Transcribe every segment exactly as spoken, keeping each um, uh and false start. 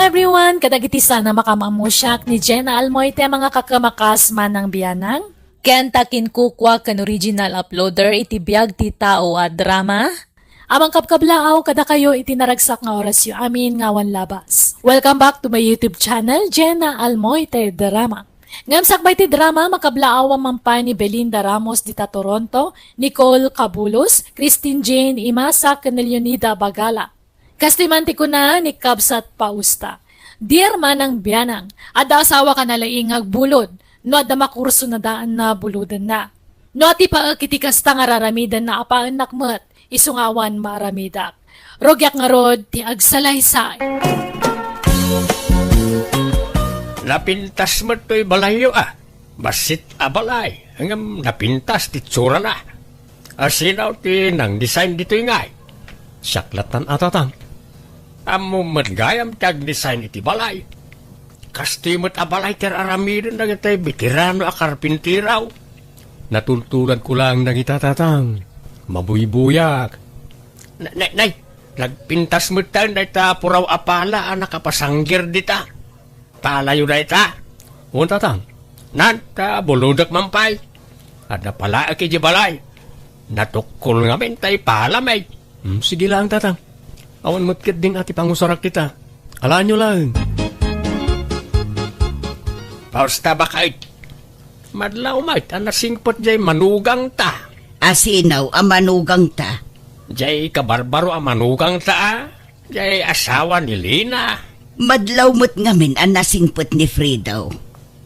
Everyone, kadagiti sana makamammusiak ni Jenna Almoite, mga kakamakas manang bianang. Ken ta kinkukua ken original uploader iti biag ti tao a drama. Amang kabkablaaw kadakayo iti naragsak nga orasyo amin nga awan labas. Welcome back to my YouTube channel, Jenna Almoite Drama. Ngem sakbay ti drama, makablaawan man pay ni Belinda Ramos dita Toronto, Nicole Cabulos, Christine Jane Imasa, ken Leonida Bagala. Kastoy man ti kuna ni Kabsat Pausta. Dear manang bianang, adda asawa ka na laing nga agbulod, no adda makurso na daan na bulodenna. No ati paek iti kasta nga raramidenna apaennak met, isu nga awan maaramidak. Rugiak ngarud ti agsalaysay. Napintas met toy balayyo a. Bassit a balay, ngem napintas ti itsurana. Asino ti nang-design ditoy ngay? Siak lattan a, Tatang. Ammom met gayam ti ag-design iti balay. Kastoy met a balay ti ar-aramiden dagiti beterano a karpintero. Natultuladko laeng dagita, Tatang. Mabuybuyak. Na-, nay, nay, nagpintas met tayo dayta puraw a pala a nakapasanggir dita. Palayo dayta. Wen, Tatang. Nan, ta bulodek man pay. Adda palaek idiay balay. Natukkol ngamin tay pala met. Hmm, sige laeng, Tatang. Awan met ketdin a ti pangusarak dita. Alaenyo laeng. Pausta, baket. Madlaw met a nasingpet jay manugangta. Asino a manugangta? Jay kabarbaro a manugangta a. Jay asawa ni Lina. Madlaw met ngamin a nasingpet ni Fredo.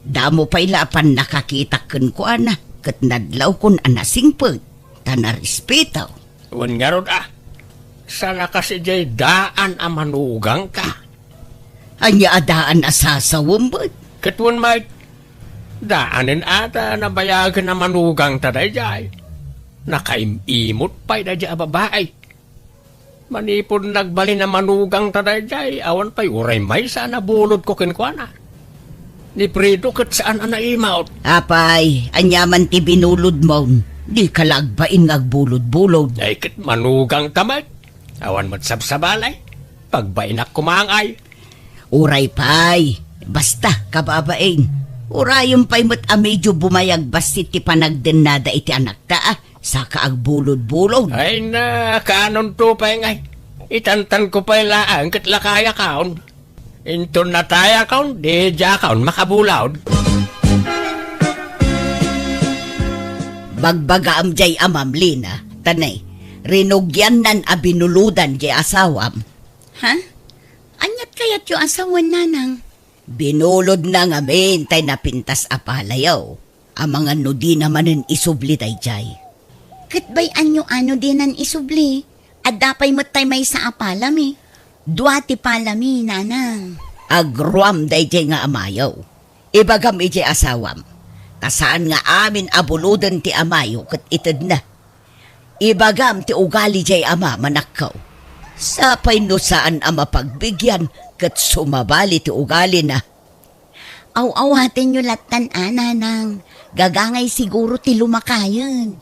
Damo pay la a pannakakitak kenkuana, ket nadlawkon a nasingpet, ta narespeto. Wen ngarud a, saan a kas idiay daan a manugangka? Ania a daan a sasawem met? Ket wen met, daanen a ta nabayagen a manugangta daydiay. Nakaim-imot pay daydiay a babai. Manipud nagbalin a manugangta daydiay, awan pay uray maysa a nabulodko kenkuana. Ni Fredo ket saan a naimot. Apay, ania man ti binulodmo? Dika la agbain nga agbulod-bulod. Ay, ket manugangta met. Awan met sabsabali. Pagbainak koma ngay. Uray pay. Basta, kababain. Urayem pay met a medio bumayag bassit ti panagdennada iti anakta, a. Saka agbulod-bulod. Ay na, kaanonto pay ngay. Itantanko pay laeng ket lakayakon. Inton natayakon, di diakon makabulod. Bagbagaam jay amam, Lina, ta ne, rinugiannan a binulodan jay asawam. Ha? Aniat kayatyo a sawen, nanang? Binulodna ngamin tay napintas a palayo. Amangan no dina manen isubli daydiay. Ket bay-anyo a no dinan isubli? Adda pay met tay maysa a palami. Dua ti palami, nanang. Agruam daydiay nga amayo. Ibagam idiay asawam. Ta saan nga amin a buloden ti amayo ket itedna. Ibagam ti ugali jay ama, manakkaw. Sapay no saan a mapagbigian ket sumabali ti ugalina. Aw-awatenyo lattan a, nanang. Gagangay siguro ti lumakayen.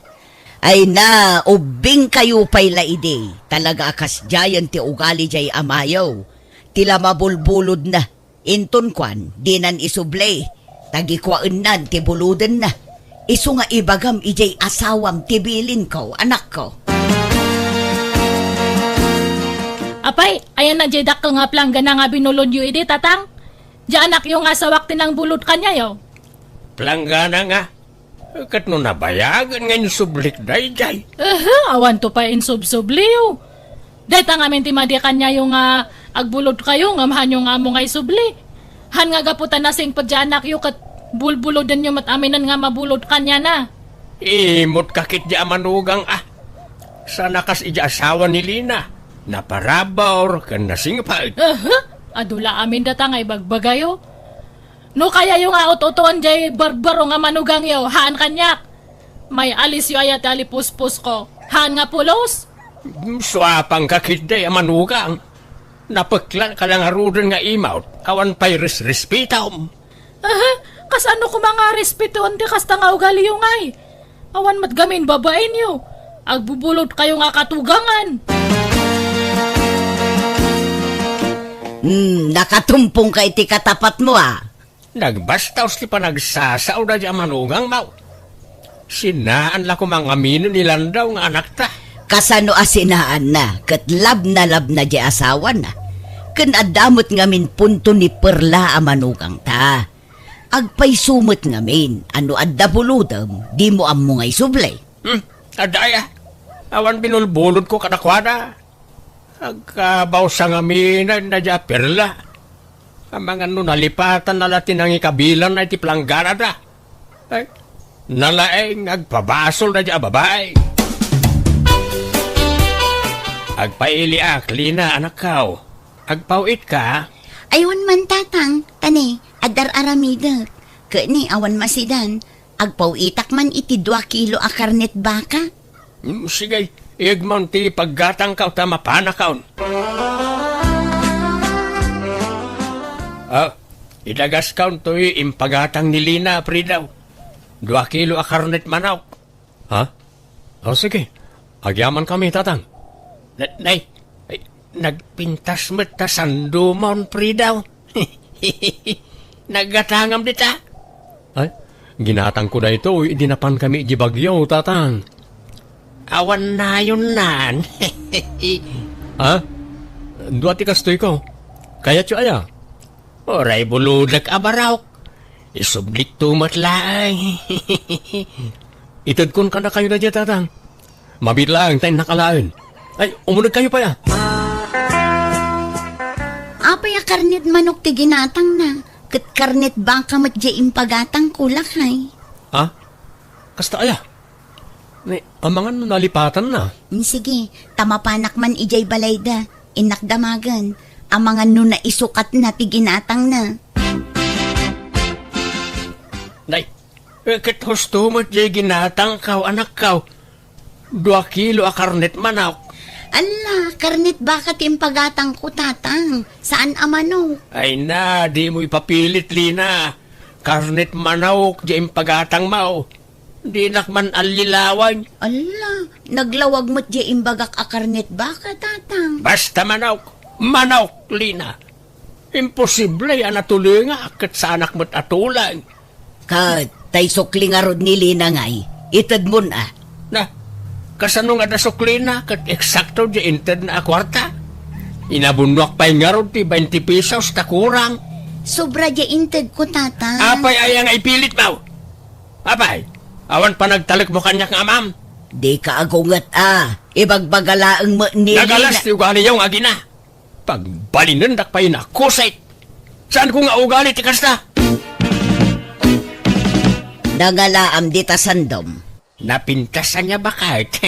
Ay na, ubbingkayo pay la idi. Talaga a kasdiayen ti ugali jay amayo. Ti la mabulbulodna. Inton kuan, dinan isubli. Tagikuaennan ti bulodenna. Isu nga ibagam idiay asawam ti bilinko, anakko. Apay, ayanna jay dakkel nga planggana nga binulodyo idi, tatang? Diay anakyo nga asawak ti nangbulod kaniayo. Planggana nga. Ket no nabayagen nga insublik daydiay. Aha, awanto pay insubsubliyo. Dayta ngamin ti madi kaniayo nga agbulodkayo ngem haanyo nga ammo nga isubli. Han nga gapu ta nasingpet diay anakyo ket bulbulodenyo met aminen nga mabulod kaniana. Imot ka ketdi a manugang a. Saan a kas idiay asawa ni Lina. Naparabur ken nasingpet. Aha, adu la amin data nga ibagbagayo. No kayayo nga ut-utoen diay barbaro nga manugangyo, haan kaniak. May alisyo aya ti alipuspusko. Haan nga pulos? Mm, suapangka ketdi a manugang. Napeklan ka la ngaruden nga imot, awan pay resrespetom. Aha, kasano koma nga respetoen ti kasta nga ugaliyo ngay? Awan met gamin babaenyo. Agbubulodkayo nga katugangan. Hmm, nakatumpong ka iti katapatmo, a. Nagbastaos ti panagsasao daydi a manugangmo. Sinaan la koma ngamin ni Landaw nga anakta. Kasano a sinaanna, ket labnalabna diay asawana. Ken adda met ngamin punto ni Perla a manugangta. Agpayso met ngamin a no adda bulodem, dimo ammo nga isubli. Hmm, adda aya. Awan binulbulodko kadakuada. Agkabawsa ngamin daydi a Perla. Amangan no nalipatanna la ti nangikabilanna iti plangganada. Ay, nalaeng agpabasol daydi a babai. Agpailiak, Lina, anakko. Agpaw-itka? Ay, wen man, Tatang. Ta ne, adda ar-aramidek. Ket ne, awan masidan. Agpaw-itak man iti dua kilo a karnet baka. Mm, sige, igmon ti paggatangko ta mapanakon. Ah, idagaskon toy impagatang ni Lina, Frido. Dua kilo a karnet manok. Ha? O, sige. Agyamankami, Tatang. Na-, nay, ay, nagpintas met ta sandomon, Frido. Naggatangam dita. Ay, ginatangko daytoy idi napankami idiay Baguio, Tatang. Awan nayonnan. Ha? Dua ti kastoyko. Kayatyo aya? Uray bulodek a barok. Isublikto met laeng. Itedkon kadakayo daydiay, Tatang. Mabiit laeng ta innak alaen. Ay, umunegkayo pay, a. Apay a karnet manok ti ginatangna, ket karnet baka met diay impagatangko, lakay. Ha? Kasta aya? Ni, amangan no nalipatanna. Mm, sige, ta mapanak man idiay balayda. Innak damagen. Amangan no naisukatna ti ginatangna. Nay, eh, ket husto met diay ginatangko, anakko. Dua kilo a karnet manok. Ala, karnet baka ti impagatangko, Tatang. Saan a manok. Ay na, dimo ipapilit, Lina. Karnet manok diay impagatangmo. Dinak man allilawan. Ala, naglawag met diay imbagak a karnet baka, Tatang. Basta manok, manok, Lina. Imposible a natulingak ket saanak met a tuleng. Ket tay sukli ngarud ni Lina ngay, itedmon a. Na, kasano nga adda suklina ket eksakto diay intedna a kuarta? Inabunnoak pay ngarud ti twenty pesos ta kurang. Sobra diay intedko, Tatang. Apay aya nga ipilitmo? Apay, awan panagtalekmo kaniak nga amam? Dika agunget a, ibagbaga laeng met ni Lina. Nagalas ti ugaliyo nga agina. Pagbalinendak pay nakusit. Saanko nga ugali ti kasta. Nangalaam dita sandom. Napintas ania, baket?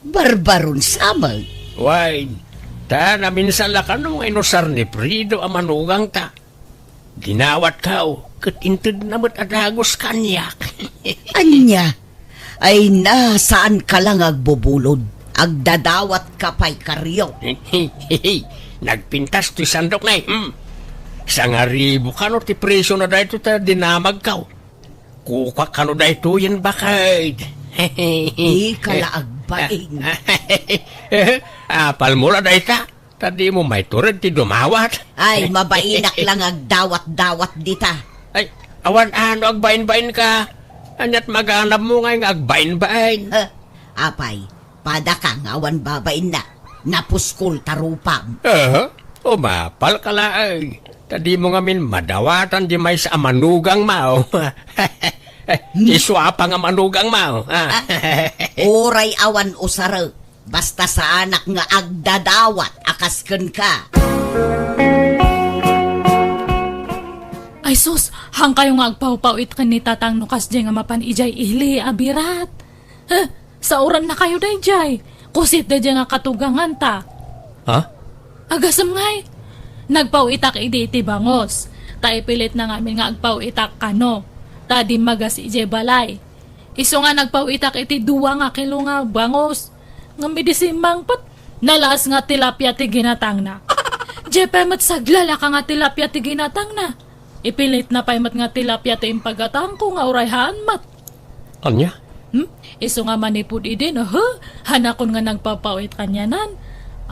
Barbaron sa met. Wen, ta naminsan la kano nga inusar ni Frido a manugangta. Dinawatko, ket intedna met a dagus kaniak. Ania? Ay na, saanka la nga agbubulod. Agdadawatka pay, Karyo. Nagpintas toy sandok, nay. Hmm. Sangaribu kano ti presiona daytoy ta dinamagko. Kukuak kano daytoyen, baket. Dika la agbain. Apalmo la dayta? Ta dimo maitured ti dumawat. Ay, mabainak la nga agdawat-dawat dita. Ay, awan a no agbainbainka. Ania't maganabmo ngay nga agbainbain? Huh? Apay, padaka nga awan babainna. Napuskol ta rupam. Aha, umapalka laeng. Ta dimo ngamin madawatan diay maysa a manugangmo. Ti suapa nga manugangmo, a. Ah, uray awan usarek. Basta saanak nga agdadawat a kas kenka. Ay sus, haankayo nga agpawpaw-it ken ni Tatang no kasdiay nga mapan idiay ili a birat. Huh, saorannakayo daydiay. Kusit daydiay nga katuganganta. Ha? Agasem ngay. Nagpaw-itak idi iti bangus. Ta ipilitna ngamin nga agpaw-itak kano. Ta dimmagas idiay balay. Isu nga nagpaw-itak iti dua nga kilo nga bangus. Ngem idi simmangpet, nalaas nga tilapia ti ginatangna. Diay pay met saglalaka nga tilapia ti ginatangna. Ipilitna pay met nga tilapia ti impagatangko nga uray haan met. Ania? Hmm? Isu nga manipud idi, no, huh? Hanakon nga nagpapaw-it kanianan.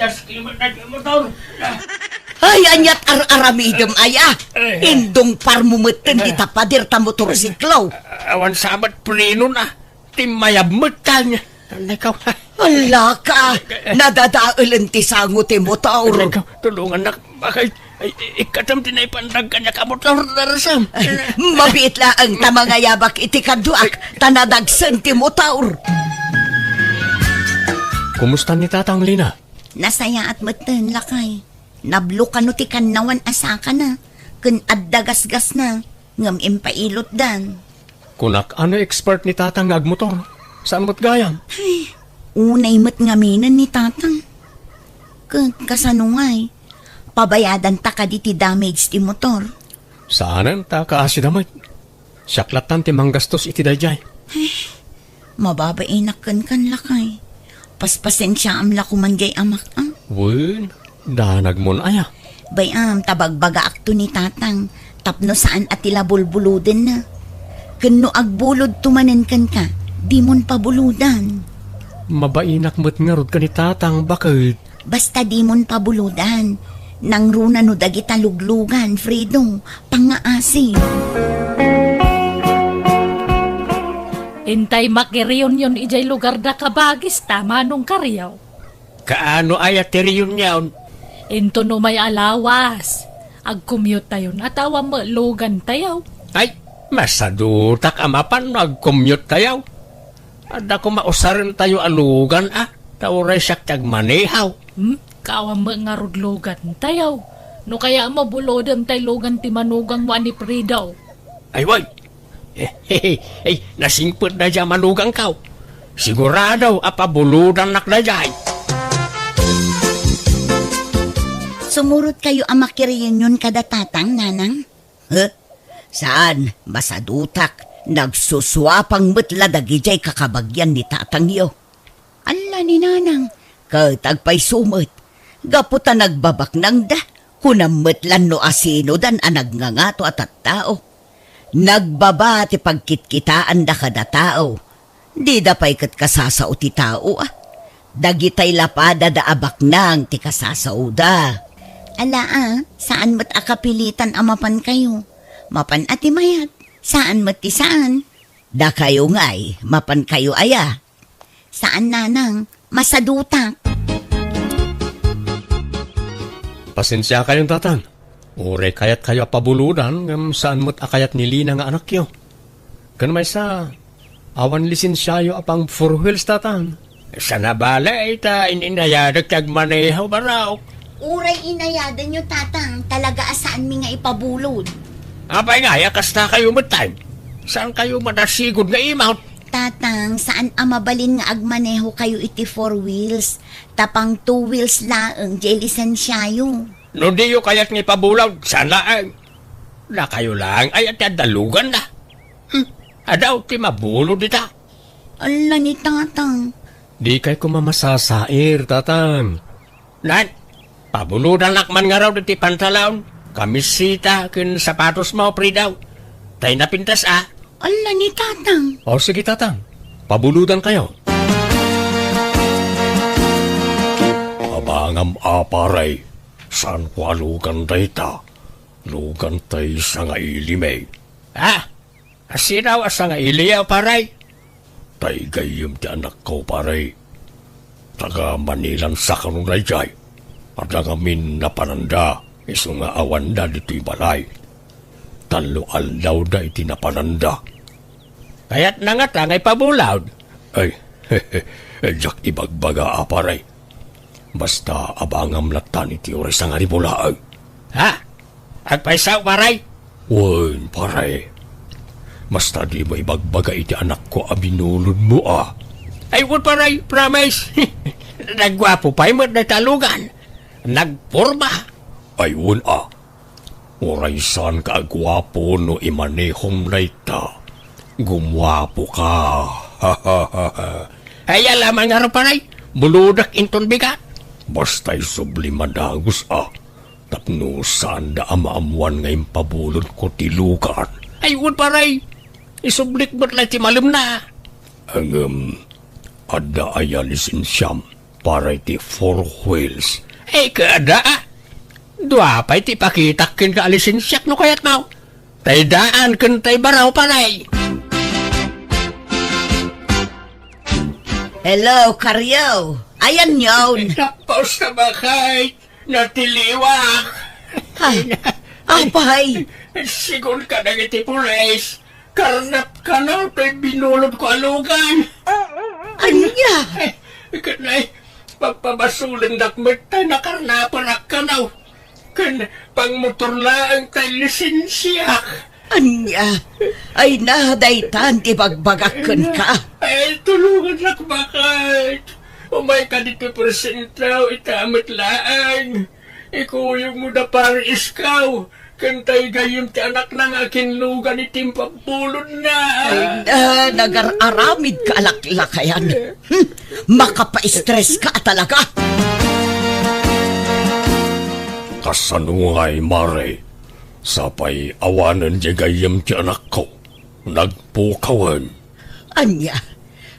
Just came na motor. Ay, ania't ar-aramidem, aya? Eh. Indungparmo metten dita pader ta motorsiklo. Awan sa met preno na. Timmayab met kanya. Nakaw. Ala ka, nadadaelen ti sango ti motor. Nakaw, tulungannak. Bakit? Ay, i-, ikatam ti naipandag kaniak a motor, Darasam. Ay, mabiit laeng ta mangayabak iti kaduak, ta nadagsen ti motor. Kumusta ni Tatang Lina? Nasayaat metten, lakay. Nablo kano ti kannawan a sakana, ken adda gasgasna, ngem impailotdan. Kunak, a no expert ni Tatang nga agmotor? Saan met gayam? Ay, unay met ngaminen ni Tatang. Ket kasano ngay? Pabayadanta kadi ti damage ti motor? Saanen ta kaasida met. Siak lattan ti manggastos iti daydiay. Ay, mababainak kenkan, lakay. Paspasensiaam la koman jay amak, a? Wen, danagmon aya? Bay-am ta bagbagaakto ni Tatang tapno saan a ti la bulbulodenna. Ken no agbulodto manen kenka, dimon pabulodan. Mabainak met ngarud ken ni Tatang, baket. Basta dimon pabulodan. Nangruna no dagita luglugan, Fredo, pangngaasi. Intay makireunion idiay lugarda, kabagis, ta manong kariaw. Kaano aya ti reunion? Into no may alawas. Agcommute tayon, a ta awan met lugantayo. Ay, masadutak a mapan no agcommute tayo. Adda koma usarentayo a lugan, a, ta uray siak ti agmanehaw. Hmm? Kaawan met ngarud lugantayo. No kayat mo, bulodem tay lugan ti manugangmo a ni Fredo. Ay, way! Ay, nasingpet daydiay a manugangko. Sigurado a pabulodannak daydiay. Sumurotkayo a makireunion kada Tatang, Nanang? Huh? Saan, masadutak. Nagsusuapang met la dagidiay kakabagian ni tatangyo. Alla ni Nanang, ket agpayso met. Gapu ta nagbabaknangda, kunam met lan no asinodan a nagngangato a tattao. Nagbaba ti pagkitkitaanda kada tao. Dida pay ket kasasao ti tao, a. Dagitay lapada da a baknang ti kasasaoda. Ala, a, saan met a kapilitan a mapankayo. Mapan a ti mayat, saan met ti saan. Dakayo ngay, mapankayo aya? Saan, Nanang, masadutak. Pasensiakayon, Tatang. Uray kayatkayo a pabulodan, ngem saan met a kayat ni Lina nga anakyo. Ken maysa, awan lisensiayo a pang four wheels, Tatang. Saan a bale, ta in-inayadek ti agmaneho, barok. Uray inayadanyo, Tatang, talaga a saanmi nga ipabulod. Apay ngay a kastakayo met, tay? Saankayo madasigod nga imawt? Tatang, saan a mabalin nga agmaneho kayo iti four wheels. Tapang two wheels laeng, diay lisensiayo. No diyo kayat nga ipabulod, saan laeng. Dakayo laeng aya ti adda luganna. Hmm, adaw ti mabulod ita. Ala ni Tatang. Dikay koma masasair, Tatang. Nan, pabulodanak man ngarud iti pantalon, kamiseta, ken sapatos mo, Fridaw. Tay napintas, a. Ala ni Tatang. O, sige, Tatang. Pabulodankayo. Abangam a, pare. Saanko a lugan dayta. Lugan tay sangailimi. Ah, asino a sangailiyo, pare? Tay gayyem ti anakko, pare. Taga Manilan sa kano daydiay. Adda ngamin napananda, isu nga awanda ditoy balay. Tallo aldawda iti napananda. Kayatna ngata nga ipabulod? Ay, diak ibagbaga a, pare. Basta abangam lattan iti uray sangaribu laeng. Ha? Agpayso, pare? Wen, pare. Basta dimo ibagbaga iti anakko a binulodmo, a. Ay, wen, pare, promise. Nagguapo pay met dayta a lugan. Nagporma. Ay, wen, a. Uray saanka a guapo no imanehom dayta. Gumuapoka. Ay, ala man ngarud, pare. Bulodek inton bigat. Basta isubli madagus, a. Tapno saanda a maammuan nga impabulodko ti lugan. Ay, wen, pare. Isublik met la ti malemna. Ngem, adda aya lisensiam para iti four wheels? Ay, kada, a. Dua pay ti ipakitak kenka a lisensiak no kayatmo. Tay daan ken tay baro, pare. Hello, Karyo. Ayan yon. Tapos na ba, kay natiliwak? Ha? Apay? Sigun ka dagiti pulis. Karnap kano toy binulodko a lugan. Ania? Ket nay, pagpabasulendak met tay nakarnapanak kano. Ken pangmotor laeng tay lisensiak. Ania? Ay na, daytan ti bagbagak kenka. Ay, tulongannak, baket. Umayka ditoy presentaw, ita met laeng. Ikuyogmo da pare Iskaw, ken tay gayyem ti anakna nga akinlugan iti impabulodna. Ay na, nagar-aramidka a laklakayan. Hmm, makapaistreska a talaga. Kasano ngay, mare? Sapay awanen diay gayyem ti anakko. Nagpukawen. Ania?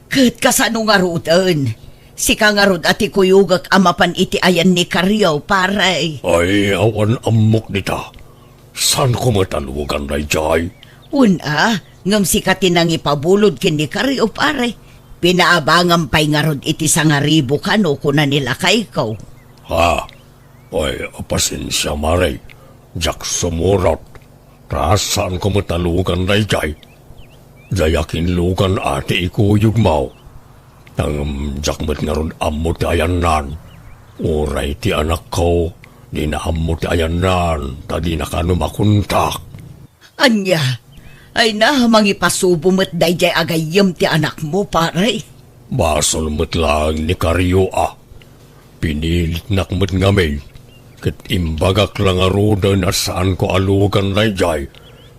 Ket kasano ngaruden? Sika ngarud a ti kuyogek a mapan iti ayan ni Karyo, pare. Ay, awan ammok dita. Saanko met a lugan daydiay? Wen a, ngem sika ti nangipabulod ken ni Karyo, pare. Pinaabangam pay ngarud iti sangaribu kano, kuna ni lakayko. Ha? Ay, pasensia, mare. Diak sumurot. Ta saanko met a lugan daydiay. Diay akinlugan a ti ikuyogmo. Ngem diak met ngarud ammo ti ayannan. Uray ti anakko, dina ammo ti ayannan, ta dina kano makontak. Ania? Ay na, mangipasubo met daydiay a gayyem ti anakmo, pare. Basol met laeng ni Karyo a. Pinilitnak met ngamin, ket imbagak la ngaruden a saanko a lugan daydiay,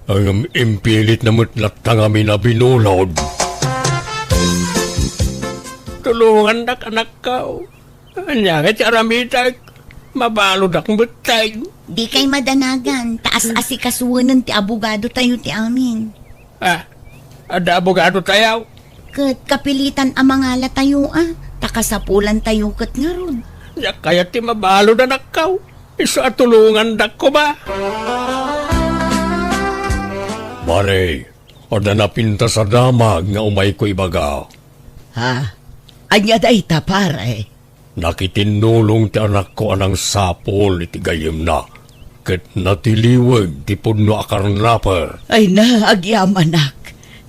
ngem impilitna met latta ngamin a binulod. Tulongannak, anakko. Ania ngay ti aramidek? Mabaludak met tay. Dikay madanagan, ta as-asikasuenen ti abogado tayo ti amin. Ah, adda abogado tayo? Ket kapilitan a mangala tayo, a, ta kasapulan tayo ket ngarud. Diak kayat ti mabalud, anakko. Isu a tulongandak koma. Mare, adda napintas a damag nga umayko ibaga. Ha? Ania dayta, pare? Nakitinnulong ti anakko a nangsapul iti gayyemna, ket natiliweg ti pudno a karnaper. Ay na, agyamanak.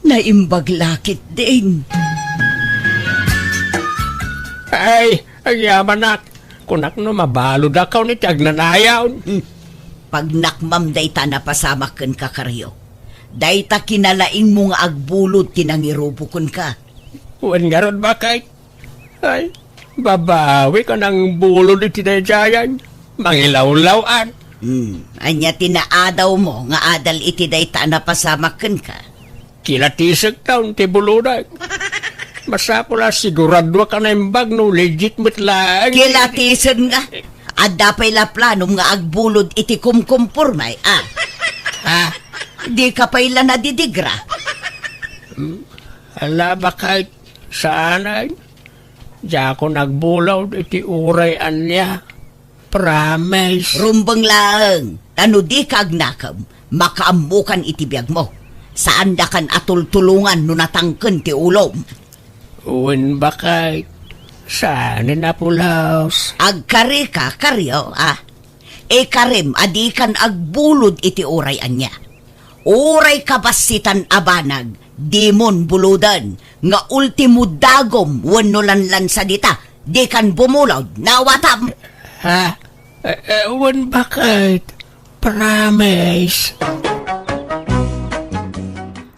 Naimbag la ketdin. Ay, agyamanak. Kunak no mabaludakon iti agnanayon. Hmm. Pagnakmam dayta napasamak kenka, Karyo. Dayta kinalaingmo nga agbulod ti nangirubo kenka. Wen ngarud, baket. Ay, babawi ka nang bulod iti daydiayen. Mangilawlaw-an. Hmm, ania ti naadawmo nga adal iti dayta a napasamak kenka? Kilatisek taon ti bulodek. Masapul a siguraduak a naimbag no legit met laeng. Kilatisen nga. Adda pay la planom nga agbulod iti kumkumporme, a? Ha? Dika pay la nadidigra? Hmm? Ala, baket, saanen. Diakon agbulod iti uray ania. Promise. Rumbeng laeng, ta no dika agnakem, makaammokan iti biagmo. Saandakan a tultulongan no natangken ti ulom. Wen, baket, saanen a pulos. Agkarika, kario, a? Ikarim a dikan agbulod iti uray ania. Uray kabassitan a banag, dimon buloden, nga ultimo dagom wenno lanlansa dita, dikan bumulod, nawatam. Ha? Eh, eh, wen, baket. Promise.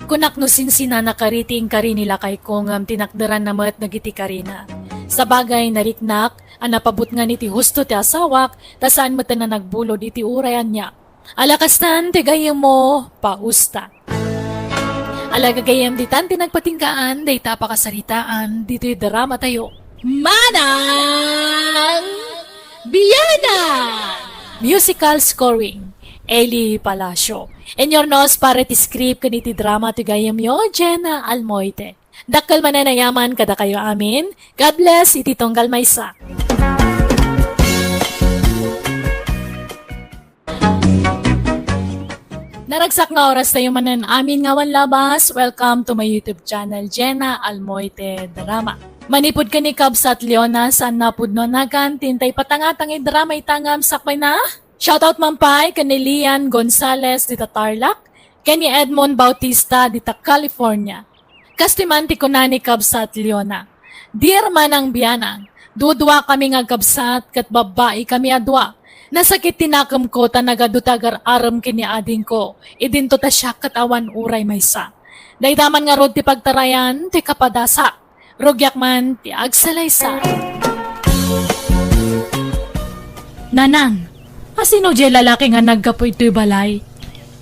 Kunak no sinsinana kari ti inkari ni lakayko ngem tinakderanna met dagiti karina. Sabagay, nariknak a napabutngan iti husto ti asawak, ta saan met a nagbulod iti uray ania. Ala kastan ti gayyemmo, pausta. Ala gagayyem, ditan ti nagpatinggaan dayta a pakasaritaan ditoy dramatayo. Manang Bianang! Musical scoring, Eli Palacio. Inurnos para iti script ken iti drama ti gayyemyo, Jenna Almoite. Dakkel manen a yaman kadakayo amin. God bless iti tunggal maysa. Naragsak nga oras tayo manen amin nga awan labas. Welcome to my YouTube channel, Jenna Almoite Drama. Manipud ken ni Kabsat Leona, saan a pudno a nagan, ti intay patangatang iti drama ita ngem sakbay na. Shoutout man pay ken ni Lian Gonzalez dita Tarlac, ken ni Edmond Bautista dita California. Kastoy man ti kuna ni Kabsat Leona, "Dear Manang Bianang, dudua kami nga agkabsat ket babbai kami a dua. Nasakit ti nakemko ta nagadu ti agar-arem ken ni adingko, idinto ta siak ket awan uray maysa. Dayta man ngarud ti pagtarayan ti kapadasak. Rugiak man ti agsalaysay." Nanang, a sino diay lalaki nga naggapu itoy balay?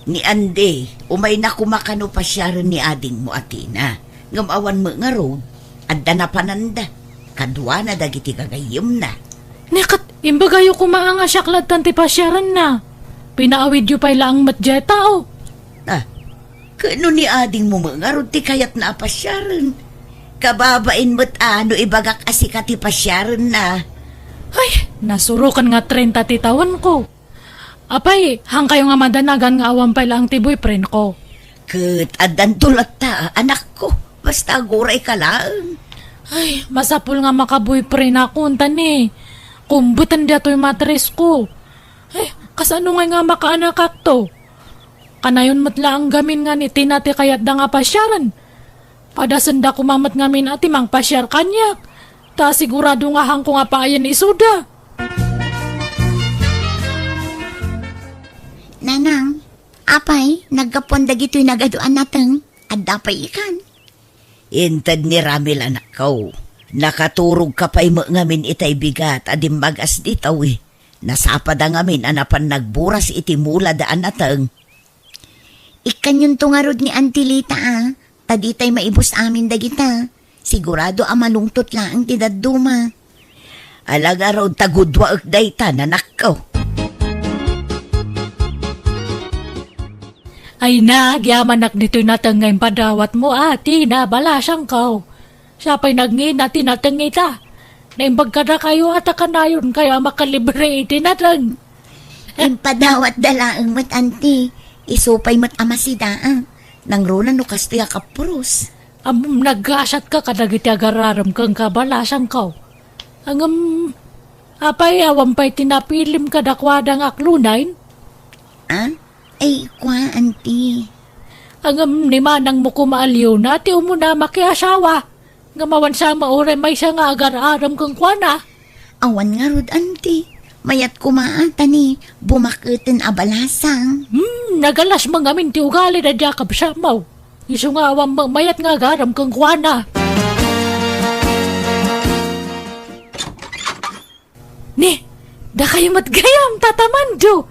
Ni Andy, umayna koma kano pasiaren ni adingmo a Tina. Ngem awan met ngarud, adda napananda. Kaduana dagiti gagayyemna. Ni ket, imbagayo koma nga siak lattan ti pasiarenna. Pinaawidyo pay laeng met diay tao. Ah, ket no ni adingmo met ngarud ti kayatna a pasiaren, kababain met a no ibagak a sika ti pasiarenna. Ay, nasurokan nga trenta ti tawenko. Apay, haankayo nga madanagan nga awan pay laeng ti boyfriendko? Ket addanto latta, anakko. Basta agurayka laeng. Ay, masapul nga makaboyfriendakon, ta ni, kumbeten daytoy matrisko. Ay, kasano ngay nga makaanakakto? Kanayon met laeng ngamin nga ni Tina ti kayatda nga pasiaren. Padasenda koma met ngamin a ti mangpasiar kaniak, ta sigurado nga haanko nga paayen isuda. Nanang, apay, naggapuan dagitoy nagadu a nateng? Adda pay ikan? Inted ni Ramil, anakko. Nakaturogka pay met ngamin itay bigat a dimmagas dita, wi. Nasapada ngamin a napan nagburas iti mulada a nateng. Ikkanyonto ngarud ni Auntie Lita, a, ta ditay maibus amin dagita. Sigurado a malungtot laeng ti dadduma. Ala ngarud ta gudwaek dayta, nanakko. Ay, nagyamanak ditoy nateng nga impadawatmo, a, Tina, balasangko. Siak pay nangina ti nateng ita. Naimbag kadakayo a ta kanayonkayo a makalibre iti nateng. Impadawatda laeng met, anti. Isu pay met a masida, a. Nangruna no kastoy a kapuros. Ammom, naggasatka kadagiti agar-arem kenka, balasangko. Ngem, apay, awan pay ti napilim kadakuada nga aklunaen? A? Ay, kua, anti. Ngem ni manangmo koma a Leona ti umuna makiasawa. Ngem awan sa met uray maysa nga agar-arem kenkuana. Awan ngarud, anti. Mayat koma a, ta ni, bumaketen a balasang. Hmm, nagalas man ngamin ti ugali daydi a kabsatmo. Isu nga awan met mayat nga agarem kenkuana. Ni, dakayo met gayam, Tata Mando.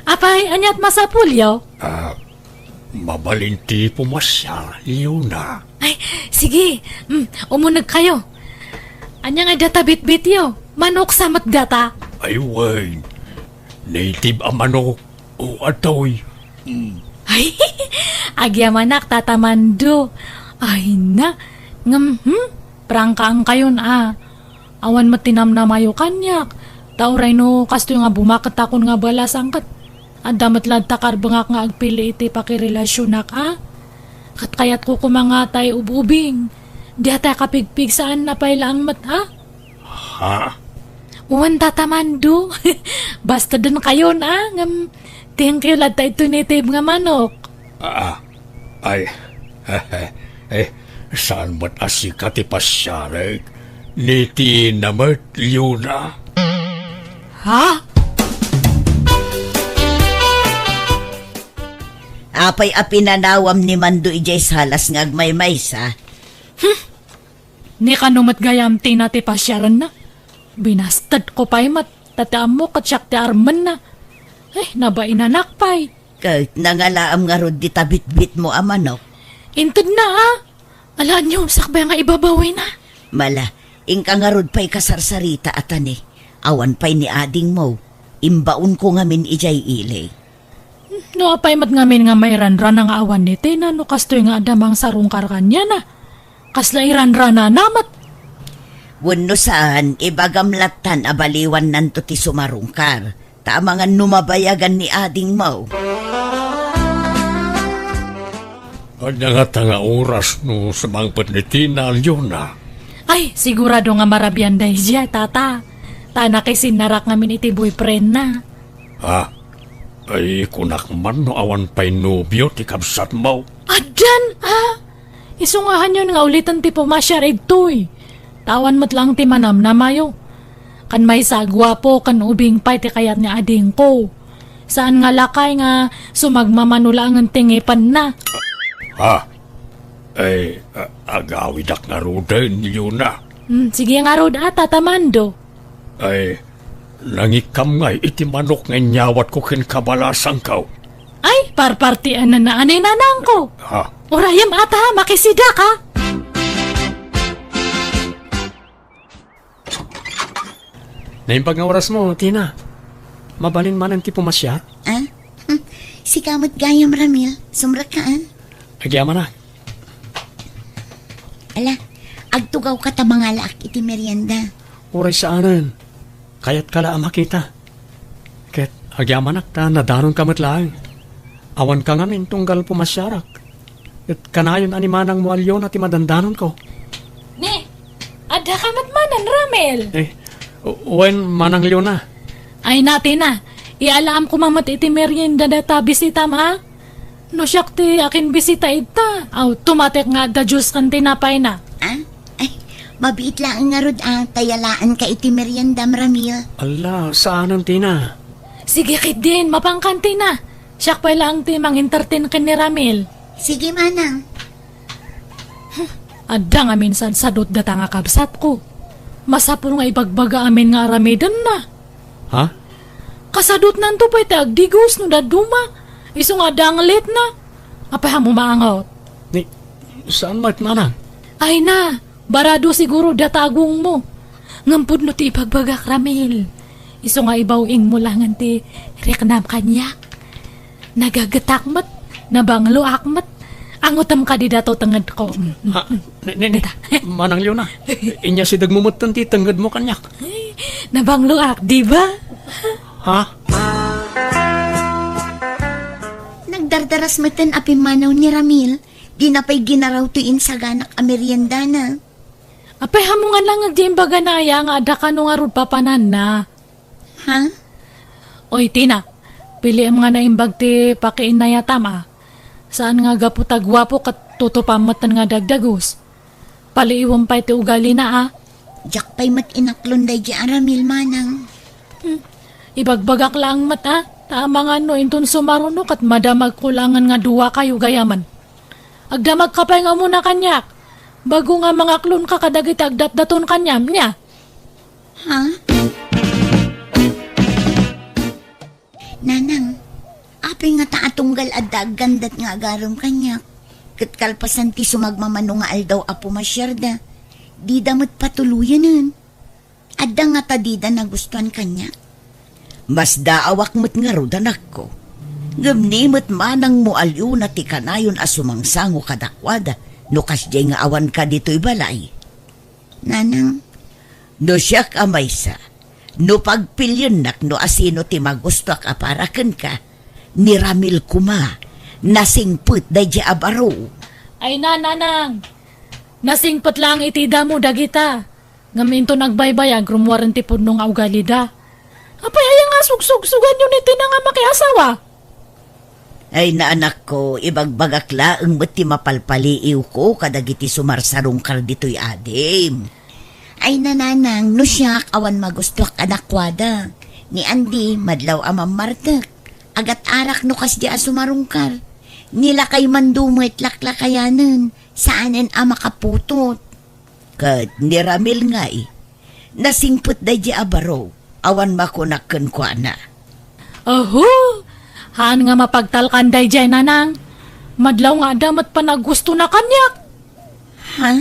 Apay, aniat masapulyo? Ah, mabalin ti pumasiar, Leona. Ay, sige. Mm, umunegkayo. Ania nga data bitbityo? Manok sa met data? Ay, wen. Native a manok. O, atoy. Mm. Ay, agyamanak, Tata Mando. Ay na. Ngem, hmm? Prangkaankayon a. Awan met ti namnamayo kaniak. Ta uray no kastoy nga bumaketakon nga balasang ket adda met latta karbengak nga agpili iti pakirelasionak a. Ket kayatko koma nga tay ub-ubing. Diatay kapigpig saan a pay laeng met a. Ha? Wen, Tata Mando. Bastadenkayon a, ngem thank you latta iti native nga manok. Ah, ay, eh, saan met a sika ti pasiarek? Ni Tina met, Leona. Ha? Apay a pinanawam ni Mando idiay salas nga agmaymaysa? Hmm. Ni kano met gayam Tina ti pasiarenna? Binastedko pay met, ta ti ammo ket siak ti armenna. Ay, nabainanak pay. Ket nangalaam ngarud dita bitbitmo a manok? Intedna a. Alaenyo, sakbay nga ibabawina. Mala, inka ngarud pay kasarsarita a tani. Awan pay ni adingmo. Imbaonko ngamin idiay ili. No apay met ngamin nga mairanrana nga awan ni Tina no kastoy nga adda mangsarungkar kaniana? Kasla iranranana met? Wenno saan, ibagam lattan a baliwannanto ti sumarungkar, ta amangan no mabayagan ni adingmo. Ania ngata nga oras no sumangpet ni Tina, Leona? Ay, sigurado nga marabian daydiay, Tata. Ta nakisinnarak ngamin iti boyfriendna. Ha? Ay, kunak man no awan pay nobio ti kabsatmo. Addan, a? Isu nga haanyon nga uliten ti pumasiar idtoy. Ta awan met laeng ti manamnamayo. Kan maysa a guapo ken ubing pay ti kayat ni adingko. Saan nga lakay nga sumagmamano laengen ti ngipenna. Ha? Ay, a-, agawidak ngaruden, Leona. Hmm, sige ngarud a, Tata Mando. Ay, nangikkam ngay iti manok nga inyawatko ken kabalasangko. Ay, parpartian na naanay nanangko. Ha? Urayem ata, makisidaka. Naimbag nga orasmo, Tina. Mabalin manen ti pumasiar? Ah? Hmm. Sika met gayam, Ramil. Sumrekka, ah? Agyamanak. Ala, agtugawka ta mangalaak iti merienda. Uray saanen. Kayatka la a makita. Ket agyamanak ta nadanonka met laeng. Awanka ngamin tunggal pumasiarak. Ket kanayon a ni manangmo a Leona ti madandanonko. Ni, addaka met manen, Ramil? Eh, wen, Manang Leona. Ay, Tina, ialaam koma met iti merienda data bisitam, a? No siak ti akinbisita ita, aw, tumatek nga adda juice ken tinapayna. Ah? Ay, mabiit laeng ngarud a, ta yalaanka iti meriendam, Ramil. Ala, saanen, Tina. Sige ketdin, mapankan, Tina. Siak pay laeng ti mangentertain ken ni Ramil. Sige, manang. Adda ngamin sadsadot data nga kabsatko. Masapul nga ibagbaga amin nga aramidenna. Ha? Kasadotnanto pay ti agdigos no dadduma. Isu nga adda angletna. Apay a maangot? Ni, saan met, manang? Ay na, barado siguro data agongmo. Ngem pudno ti ibagbagak, Ramil. Isu nga ibaw-ingmo laengen ti riknam kaniak. Nagagetak met, nabangloak met. Angotem kadi dato tengedko. Mm, mm, Ha? mm. Ni, ni, ni, Dita. Manang Leona, inyasidegmo metten ti tengedmo kaniak. Ay, nabangloak, di ba? Ha? Nagdardaras metten a pimmanaw ni Ramil. Dina pay ginaraw toy insaganak a meriendana. Apay, hamongan lang nga di imbagana aya nga adda kano ngarud papananna. Ha? Oy, Tina, piliem nga naimbag ti pakiinayatam a. Saan nga gapu ta guapo ket tutupam metten nga dagdagus. Paliiwem pay ti ugalina a. Diak pay met inaklon daydi a Ramil, manang. Hmm. Ibagbagak laeng met a, ta amangan no inton sumaruno ket madamagko laengen nga duakayo gayamen. Agdamagka pay nga umuna kaniak, bago nga mangaklonka kadagiti agdatdaton kaniam, nia? Ha? Nanang, apay ngata a tunggal adda aggandat nga agarem kaniak? Ket kalpasan ti sumagmamano nga aldaw a pumasiarda, dida met patuloyanen. Adda ngata dida nagustuan kaniak? Masdaawak met ngarud, anakko. Ngem ni met manangmo a Leona ti kanayon a sumangsango kadakuada no kasdiay nga awanka ditoy balay. Nanang. No siak a maysa, no pagpiliennak no asino ti magustuak a para kenka, ni Ramil koma, nasingpet daydi a baro. Ay na, nanang! Nasingpet laeng iti damo dagita. Ngem inton agbaybayag, rummuaren ti pudno nga ugalida. Apay aya nga sugsugsuganyo ni Tina nga makiasawa? Ay, naanakko, ibagbagak laeng met ti mapalpaliiwko kadagiti sumarsarungkar ditoy adim. Ay, nanang, no siak, awan magustuak kadakuada. Ni Andy, madlaw a mammartek. Agat-arak no kasdi a sumarungkar. Ni lakay man dumet laklakayanen, saanen a makaputot. Ket ni Ramil ngay, nasingpet daydi a baro, awan makunak kenkuana. Aho! Haan nga mapagtalkan daydiay, nanang. Madlaw nga adda met panagustona kaniak. Ha?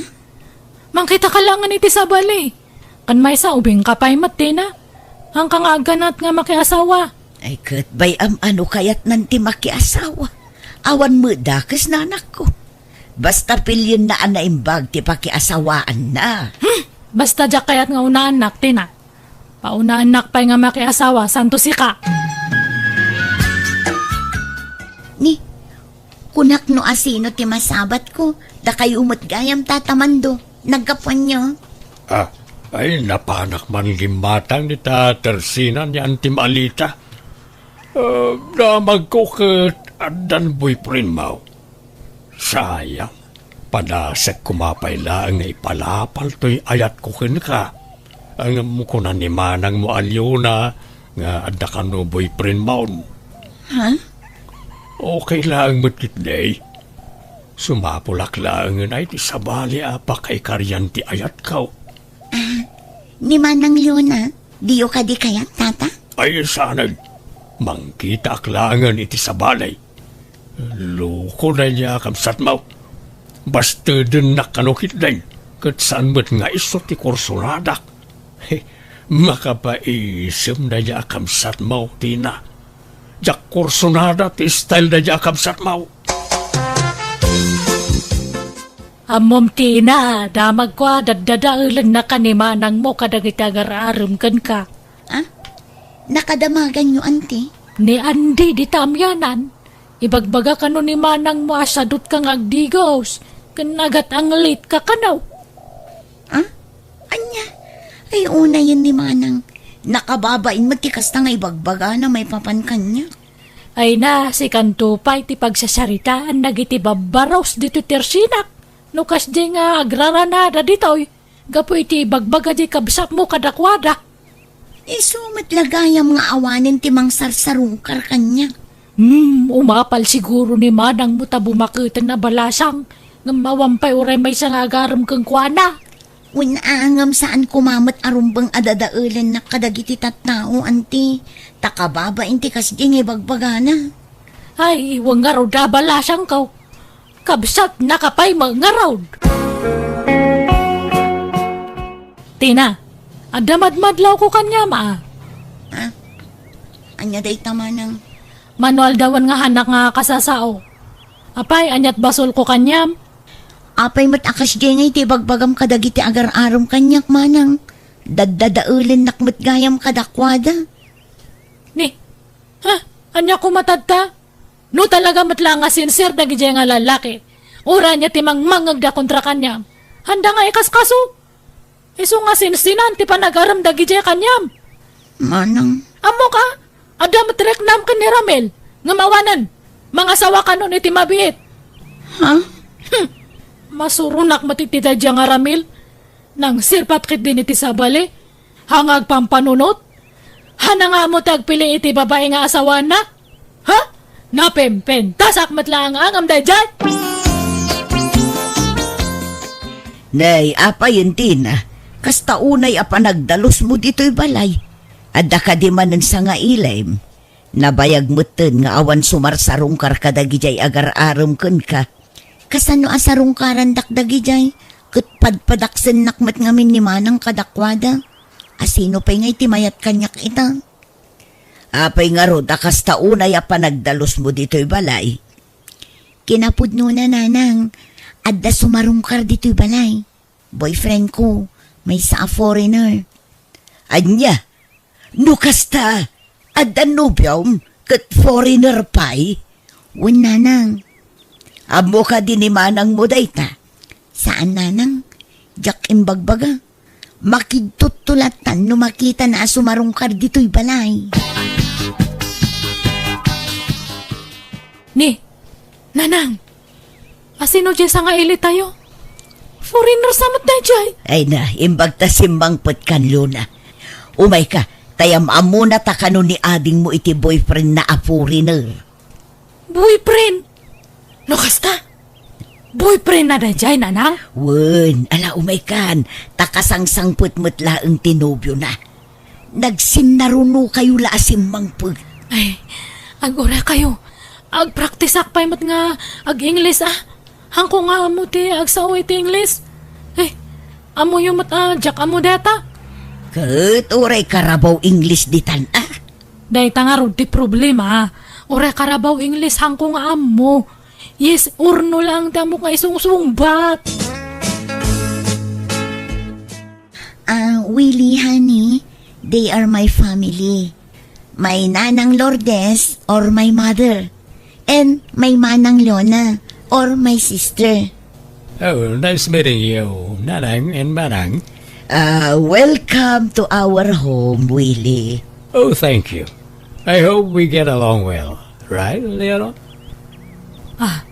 Mangkitaka laengen iti sabali. Ken maysa, ubingka pay met, Tina. Haanka nga agganat nga makiasawa. Ay, ket bay-am a no kayatnan ti makiasawa. Awan met dakes, nanakko. Basta pilienna a naimbag ti pakiasawaanna. Hmm! Basta diak kayat nga unaannak, Tina. Paunaannak pay nga makiasawa, santo sika. Ni, kunak no asino ti masabatko, dakayo met gayam, Tata Mando. Naggapuanyo? Ah, ay, napanak man gimmatang ni ta Tersina ni Antim Alita. Ah, damagko ket addan boyfriend mo. Sayang, padasek koma pay laeng nga ipalapal toy ayatko kenka. Ngem kuna ni manangmo a Leona nga adda kano boyfriend mo. Ha? Okay laeng met ketdi. Sumapulak laengen ay ti sabali a pakaikarian ti ayatko. Ah, ni Manang Leona, diyo kadi kayat, Tata? Ay, saan. Mangkitaak laengen iti sabali. Loko daydiay a kabsatmo. Bastedennak kano ketdi, ket saan met nga isu ti kursonadak. He, makapaisem daydiay a kabsatmo, Tina. Diak kursonada ti style daydiay a kabsatmo. Ammom, Tina, damagko a daddadaelennak a ni manangmo kadagiti agar-arem kenka. Ah? Nakadamaganyo, Anti? Ni Andy dita amianan. Ibagbaga kano ni manangmo a sadutka nga agdigos, ken agat-anglitka kano. Ah? Ania? Ay, unayen ni manang. Nakababain met ti kasta nga ibagbagana maipapan kaniak. Ay na, sikanto pay ti pagsasaritaan dagiti babbaros ditoy Tersinak. No kasdi nga agraranada ditoy, gapu iti ibagbaga di kabsatmo kadakuada. Isu met la gayam nga awanen ti mangsarsarungkar kaniak. Hmm, umapal siguro ni manangmo ta bumaketen a balasang, ngem awan pay uray maysa nga agarem kenkuana. Wen a, ngem saan koma met a rumbeng a dadaelennak kadagiti tattao, Anti, ta kababain ti kasdi nga ibagbagana. Ay, wen ngarud a balasangko. Kabsatnaka pay met ngarud. Tina, adda madmadlawko kaniam a. Ah? Ania dayta, manang? Mano aldawen nga haanak nga kasasao. Apay, aniat basolko kaniam? Apay met a kasdiay nga iti ibagbagam kadagiti agar-arem kaniak, manang? Daddadaelennak met gayam kadakuada. Ni, ha? Ania koma tatta? No talaga met la nga sincere dagidiay nga lallaki, uray ania ti mangmangngegda kontra kaniam, haanda nga ikaskaso. Isu nga sinsinan ti panagarem dagidiay kaniam. Manang. Ammok a, adda met riknam ken ni Ramil, ngem awanen, mangasawa kanon iti mabiit. Ha? Hmm. Masuronak met iti daydiay nga Ramil. Nangsirpat ketdin iti sabali. Haan nga agpampanunot. Hanna nga ammo ti agpili iti babai nga asawana? Ha? Napempentasak met laeng nga angam daydiay? Nay, apay, Tina? Kasta unay a panagdalusmo ditoy balay. Adda kadi manen sangailim? Nabayag metten nga awan sumarsarungkar kadagidiay agar-arem kenka. Kasano a sarungkarandak dagidiay? Ket padpadaksennak met ngamin ni Manang kadakuada. Asino pay ngay ti mayat kaniak ita? Apay ngarud a kasta unay a panagdalusmo ditoy balay? Kinapudnona, Nanang, adda sumarungkar ditoy balay. Boyfriend ko, maysa a foreigner. Ania? No kasta, adda nobiom ket foreigner pay? Wen, Nanang. Ammo kadi ni manangmo dayta? Saan, Nanang. Diak imbagbaga. Makigtutto lattan no makitana a sumarungkar ditoy balay. Ni, Nanang, asino diay sangailitayo? Foreigner sa met daydiay. Ay na, imbag ta simmangpet kan Luna. Umayka, ta am-ammona ta kano ni adingmo iti boyfriendna a foreigner. Boyfriend? No kasta, boyfriendna daydiay, Nanang? Wen, ala, umaykan, ta kasangsangpet met laeng ti nobiona. Nagsinnarunokayo la a simmangpet. Ay, ag-orekayo. Agpraktisak pay met nga ag-Ingles, a. Hanko nga ammo ti agsao iti Ingles. Ay, ammoyo met a diak ammo dayta. Ket uray karabaw Ingles ditan, a. Dayta ngarud ti problema, a. Uray karabaw Ingles, hanko nga ammo. Yes or no lang ti ammok nga isungsungbat. Ah, Willie, honey, they are my family. My Nanang Lourdes or my mother. And my Manang Lona or my sister. Oh, nice meeting you, Nanang and Manang. Uh, welcome to our home, Willie. Oh, thank you. I hope we get along well. Right, Leonor? Ah,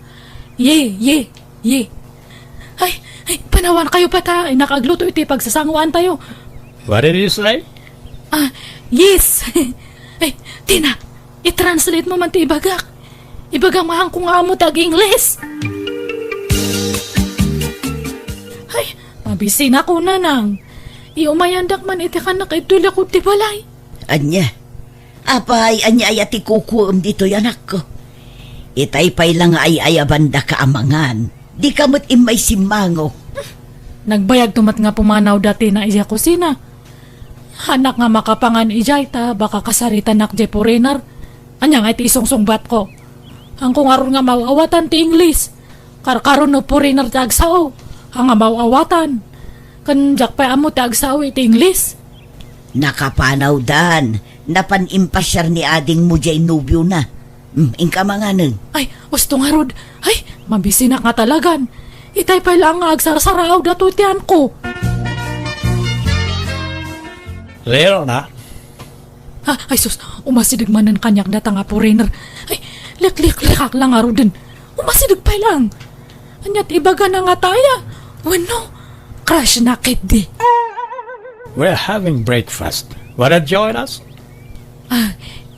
ye, ye, ye. Ay, ay, panawankayo pa ta, ay, nakagluto iti pagsasanguantayo. What did you say? Ah, yes. Ay, Tina, i-translate mo man ti ibagak. Ibagam hanko nga ammo ti ag-Ingles. Ay, mabisinak, Nanang. Iumayandak man iti kannak iti likud ti balay. Ania? Apay, ania aya ti kukuem ditoy, anakko? Itay pay la nga ay-ayabandaka a mangan. Dika met immay simmango. Nagbayagto met nga pumanawda Tina idiay kusina. Hannak nga makapangan idiay ta baka kasaritanak diay foreigner. Ania ngay ti isungsungbatko? Hanko ngarud nga maaw-awatan ti Ingles. Karkaro no foreigner ti agsao, a nga maaw-awatan. Ken diak pay ammo ti agsao iti Ingles. Nakapanawdan, napan impasiar ni adingmo diay nobiona. Hmm, inka manganen. Ay, usto ngarud. Ay, mabisinak nga talagan. Itay pay laeng nga agsarsaraawda toy ti anko. Leonor, Ha, ay sus, umasideg manen kaniak dayta nga foreigner. Ay, likliklikak la ngaruden. Umasideg pay laeng. Ania ti ibagana nga taya? Wenno, crush na ketdi. We're having breakfast. Wanna join us? Ah,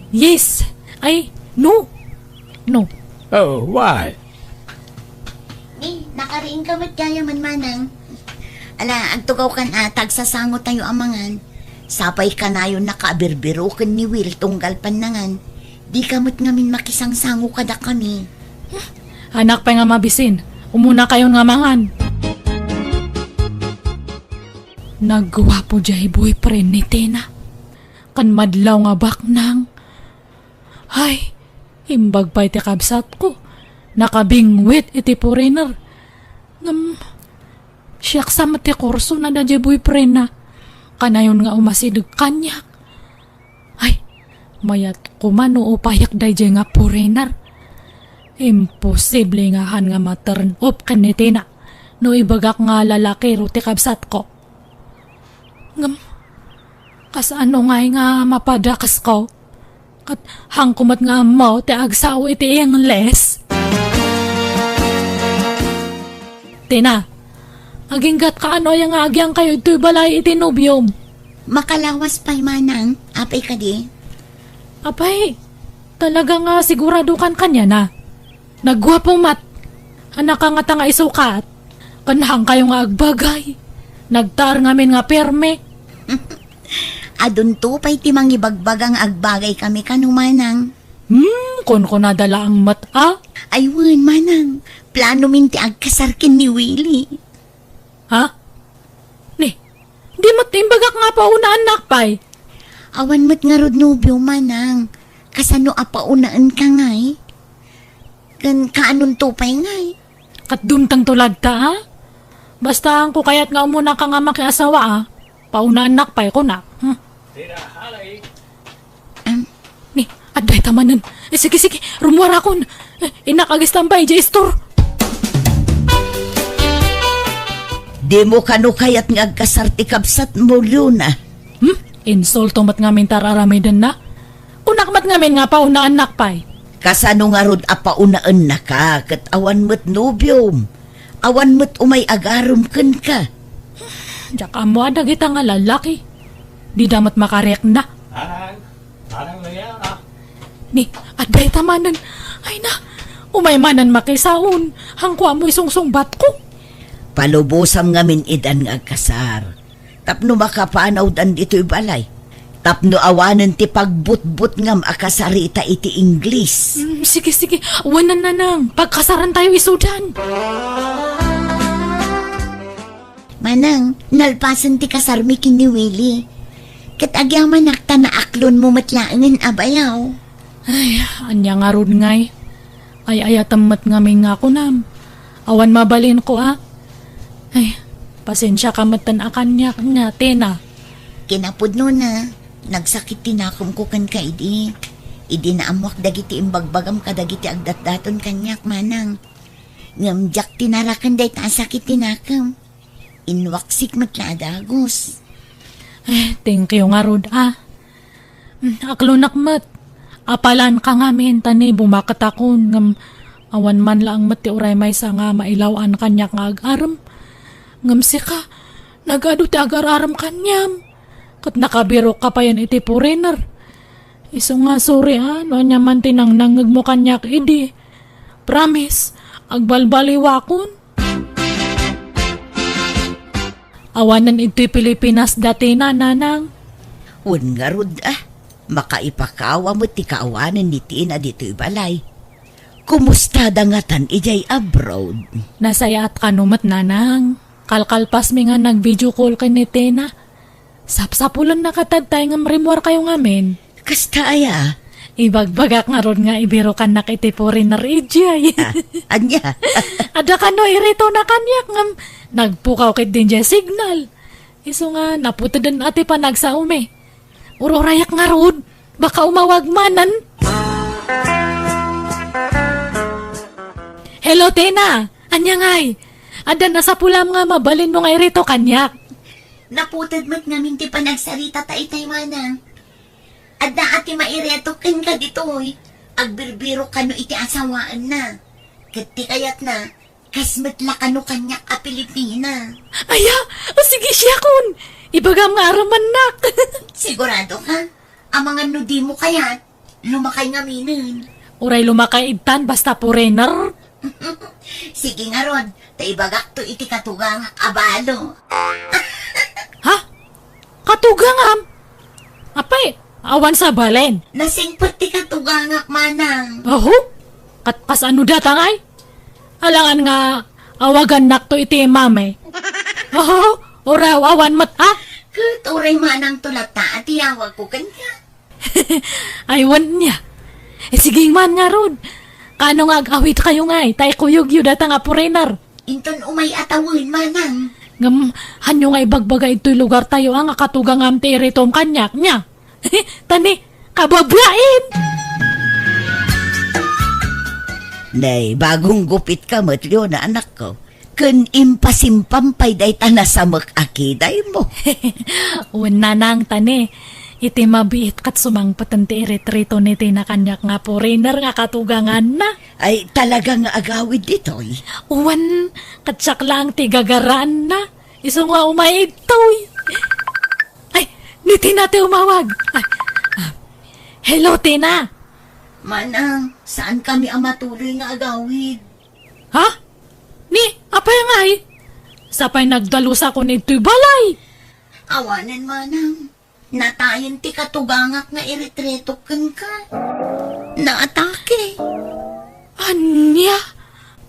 yes. Ay, no. No. Oh, why? Ni, nakariingka met gayam, manang. Ala, agtugawkan a, ta agsasangotayo a mangan. Sapay kanayon nakabirbiro ken ni Will tunggal pannangan. Dika met ngamin makisangsango kadakami. Hannak pay nga mabisin. Umunakayon nga mangan. Nagguapo diay boyfriend ni Tina. Kan madlaw nga baknang. Ay, imbag pay ti kabsatko. Nakabingwit iti foreigner. Ngem, siak sa met ti kursona daydiay boyfriendna. Kanayon nga umasideg kaniak. Ay, mayat koma no upayak daydiay nga foreigner. Imposible nga han nga ma-turn off ken ni Tina no ibagak nga lalakiro ti kabsatko. Ngem, kasano ngay nga mapadakesko? Ket hanko met nga ammo ti agsao iti Ingles. Tina, aginggatka ano aya nga agyangkayo ditoy balay iti nobiom? Makalawas pay manang, Apay kadi? Apay, talaga nga sigurado kan kaniana. Nagguapo met. Anaka ngata nga isukat. Ken haankayo nga agbagay. Nagtaar ngamin nga pirme. Adunto pay ti mangibagbaga nga agbagay kami kano, manang. Hmm, kunkunada laeng met, a? Ay wen, manang. Planomin ti agkasar ken ni Willie. Ha? Ni, di met imbagak nga paunaennak pay? Awan met ngarud nobio, manang. Kasano a paunaenka ngay? Ken kaanonto pay ngay? Ket dumtengto latta, a? Basta haanko kayat nga umunaka nga makiasawa, a? Paunaennak pay, kunak. Hmm. Ni, adda ita manen. Eh, sige, sige, rumuarakon. Eh, innak agistambay, idiay istor. Dimo kano kayat nga agkasar ti kabsatmo, Leona? Hmm? Insulto met ngamin ti ar-aramidenna? Kunak met ngamin nga paunaennak pay. Kasano ngarud a paunaennaka ket awan met nobiom? Awan met umay agarem kenka? Diak ammo a dagita nga lalaki. Dida met makarikna. Manang, manang Leona. Ni, adda ita manen. Ay na, umay manen makisaon. Haanko ammo isungsungbatko. Palubosam ngamin idan nga agkasar. Tapno makapanawdan ditoy balay. Tapno awanen ti pagbutbutngam a kasarita iti Ingles. Mm, sige, sige. Wen, nanang. Pagkasarantayo isudan. Manang, nalpasen ti kasarmi ken ni Willie. Ket agyamanak ta naaklonmo met laengen a bayaw. Ay, ania ngarud ngay? Ay-ayatem met ngamin nga kunam. Awan mabalinko a. Ay, pasensiaka metten a kaniak nga, Tina. Kinapudnona, nagsakit ti nakemko kenka idi. Idi naammoak dagiti imbagbagam kadagiti agdatdaton kaniak, manang. Ngem diak tinaraken dayta a sakit ti nakem. Inwaksik met la a dagus. Eh, thank you ngarud, a. Mm, aklonak met. Apalanka ngamin, ta ni bumaketakon, ngem awan man laeng met ti uray maysa nga mailaw-an kaniak nga agarem. Ngem sika, nagadu ti agar-arem kaniam. Ket nakabirokka payen iti foreigner. Isu nga sorry, a, no ania man ti nangnangngegmo kaniak idi. Promise, agbalbaliwakon. Awanen iti Pilipinas da Tina, nanang. Wen ngarud, a. Makaipakawa met ti kaawanen ni Tina ditoy balay. Kumustada ngatan idiay abroad? Nasayaat kano met, nanang. Kalkalpasmi nga nag-video call ken ni Tina. Sapsapulennaka ta tay ngem rimmuarkayo ngamin. Kasta aya? Ibagbagak ngarud nga ibirokannak iti foreigner idiay. Ah, ania? Adda kano iritona kaniak ngem nagpukaw ketdi idiay signal. Isu nga naputeden a ti panagsaomi. Ururayak ngarud, baka umawag manen. Hello, Tina. Ania ngay? Adda nasapulam nga mabalinmo nga irito kaniak? Naputed met ngamin ti panagsarita ta itay, manang. Adda a ti maireto kenka ditoy. Agbirbirok kano iti asawaenna. Ket ti kayatna, kas met la kano kaniak a Pilipina. Aya, o sige, siakon. Ibagam nga arumannak. Sigurado ka? Amangan no dimo kayat, lumakay ngaminen. Uray lumakay ittan, basta foreigner. Sige ngarud, ta ibagakto iti katugangak a balo. Ha? Katugangam? Apay, awan sabalen. Nasingpet ti katugangak, manang. Aho? Kat-, kasano data ngay? Alangan nga awagannakto iti mami. Aho? Uray awan met, a? Ket uray manang to latta a ti awagko kenka. Ay, wen nia. Eh, sige man ngarud. Kano nga ag-awidkayo ngay, ta ikuyogyo data nga foreigner. Inton umay a tawen, manang. Ngem, hanyo nga ibagbaga itoy lugartayo a nga katugangam ti iritom kaniak, nia? Tani, kababain! Nay, bagong gupitka met, Leona, anakko. Ken impasimpam pay dayta nasamek a kidaymo. Wen, nanang, tani, iti mabiit ket sumangpeten ti iritritona ti nakaniak nga foreigner nga katuganganna. Ay, talaga nga agawid ditoy. Wen, ket siak laeng ti gagaraanna. Isu nga umay ditoy. Ay, ni Tina ti umawag. Ay, Hello, Tina! Manang, saan kami a matuloy nga agawid? Ha? Ni, apay ngay? Sapay nagdalusakon itoy balay. Awanen, Manang. Natayen ti katugangak nga iretretok kenka. Naatake. Ania?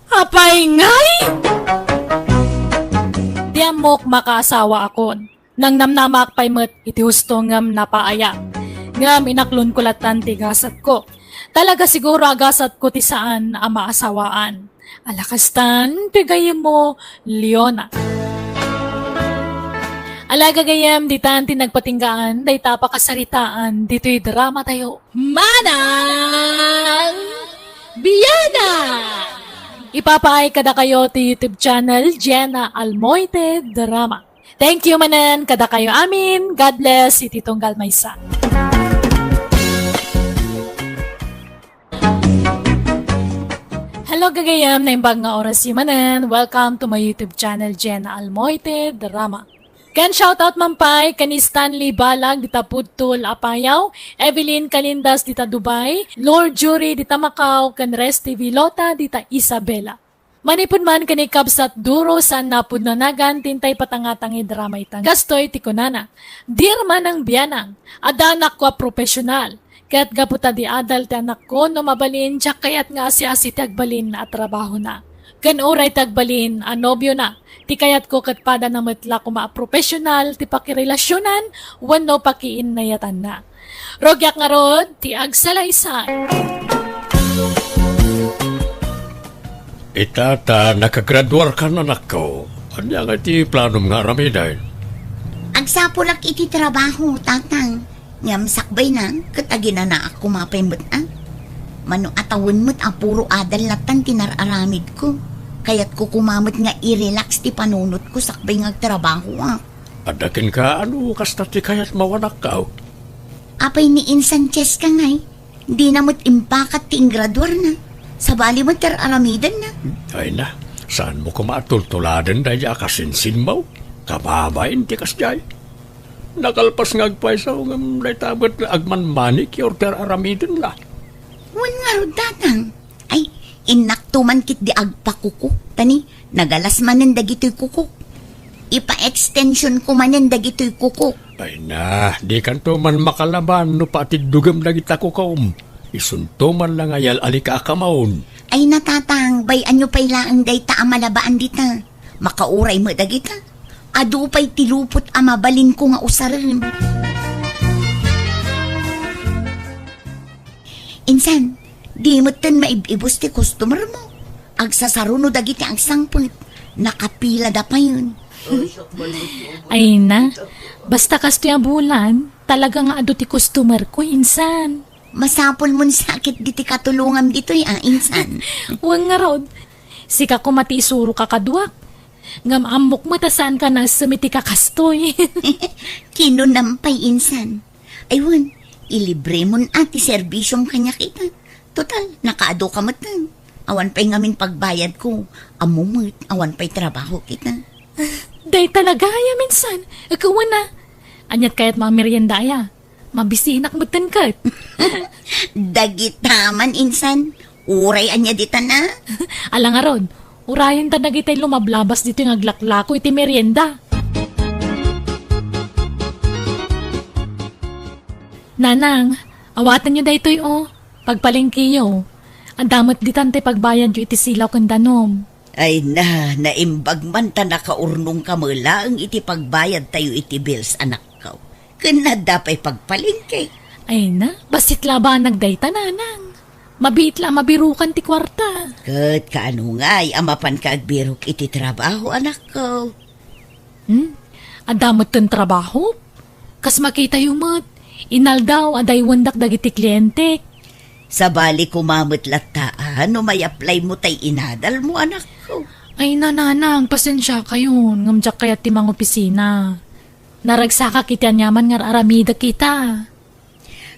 Apay ngay? Di ammok makaasawa akon. Nangnamnamak pay met iti husto ngem napaaya. Ngem inaklonko lattan ti gasatko. Talaga siguro a gasatko ti saan a maasawaan. Ala kastan ti gayyemmo, Leona. Ala gagayyem, ditan ti nagpatinggaan dayta a pakasaritaan ditoy drama tayo. Manang Biana! Ipapaay kadakayo ti YouTube channel Jenna Almoite Drama. Thank you manen kadakayo amin. God bless iti tunggal maysa. Hello, gagayyem, naimbag nga orasyo manen. Welcome to my YouTube channel, Jenna Almoite Drama. Ken shoutout man pay ken Stanley Balag dita Pudtol, Apayao, Evelyn Calindas dita Dubai, Lord Jury dita Macau, ken Resty Vilota dita Isabela. Manipud man ken ni Kabsat Duro saan napudno a nagan ti intay patangatang nga drama ita. Kastoy ti kunana, "Dear Manang Bianang, adda anakko a profesional. Ket gapu ta di adal ti anakko no mabalin, diak kayat nga asi-asi ti agbalin a trabahona. Ken uray ti agbalin a nobiona, ti kayatko ket padana met la koma a profesional ti pakirelasionan wenno pakiinnayatanna." Rugiak ngarud ti agsalaysay. Ita ta nakagraduarkan, anakko. Ania nga iti planom nga aramiden? Agsapulak iti trabaho, tatang. Ngem sakbayna, ket aginanaak koma pay met a. Mano a tawen met a puro adal lattan ti nar-aramidko. Kayatko koma met nga i-relax ti panunotko sakbay nga agtrabahoak. Adda kenka, ano kasta ti kayatmo, anakko? Apay ni Insan Cheska ngay, dina met impakat ti ingraduarna. Sabali met ti ar-aramidenna. Ay na, saanmo koma a tultuladen daydi a kasinsinmo? Kababain ti kasdiay. Nakalpas nga agpayso ngem dayta met agmanmanicure ti ar-aramidenna. Wen ngarud, tatang. Ay, innakto man ketdi agpakuko. Ta ni, nagalas manen dagitoy kukok. Ipa-extensionko manen dagitoy kukok. Ay na, dikanto man makalaban no patiddugem dagita kukom. Isunto man la nga yal-alika a kamon. Ay na, tatang, bay-anyo pay laeng dayta a malabaan dita. Makauray met dagita. Adu pay ti lupot a mabalinko nga usaren. Insan, di metten maib-ibus ti customer mo. Agsasaruno dagiti agsangpet. Nakapilada payen. Ay na, basta kastoy a bulan, talaga nga adu ti customer ko, insan. Masapul mon sakit diti katulongam ditoy, a, insan. Wen ngarud, sika koma ti isuroka kaduak. Ngem ammok met a saanka naessem iti kakastoy. Kinunam pay, insan. Ay wen, ilibremon a ti serbisyom kaniak ita. Total, nakaadu ka metten. Awan pay ngamin pagbayadko. Ammo met, awan pay trabaho kita. Dayta la gayam, insan. Ket wen a. Aniat kayatmo a merienda aya? Mabisinak metten ket. Dagita man, insan. Uray ania ditan a? Ala ngarud, urayenta dagitay lumablabas ditoy nga aglaklako iti merienda. Nanang, awatenyo daytoy, o. Pagpalengkeyo. Adda met ditan ti pagbayadyo iti silaw ken danum. Ay na, naimbag man ta nakaurnongka met laeng iti pagbayadtayo iti bills, anakko. Ken adda pay pagpalengke. Ay na, bassit la a banag dayta, nanang. Mabiit la a mabirukan ti kuarta. Ket kaano ngay a mapanka agbirok iti trabaho, anakko? Hmm? Adda metten trabaho? Kas makitayo met, inaldaw a daywendak dagiti klientek. Sabali koma met latta a no may-apply mo tay inadal mo, anakko. Ay, nanang, pasensiakayon, ngem diak kayat ti mangopisina. Naragsakak iti aniaman nga ar-aramidek ita.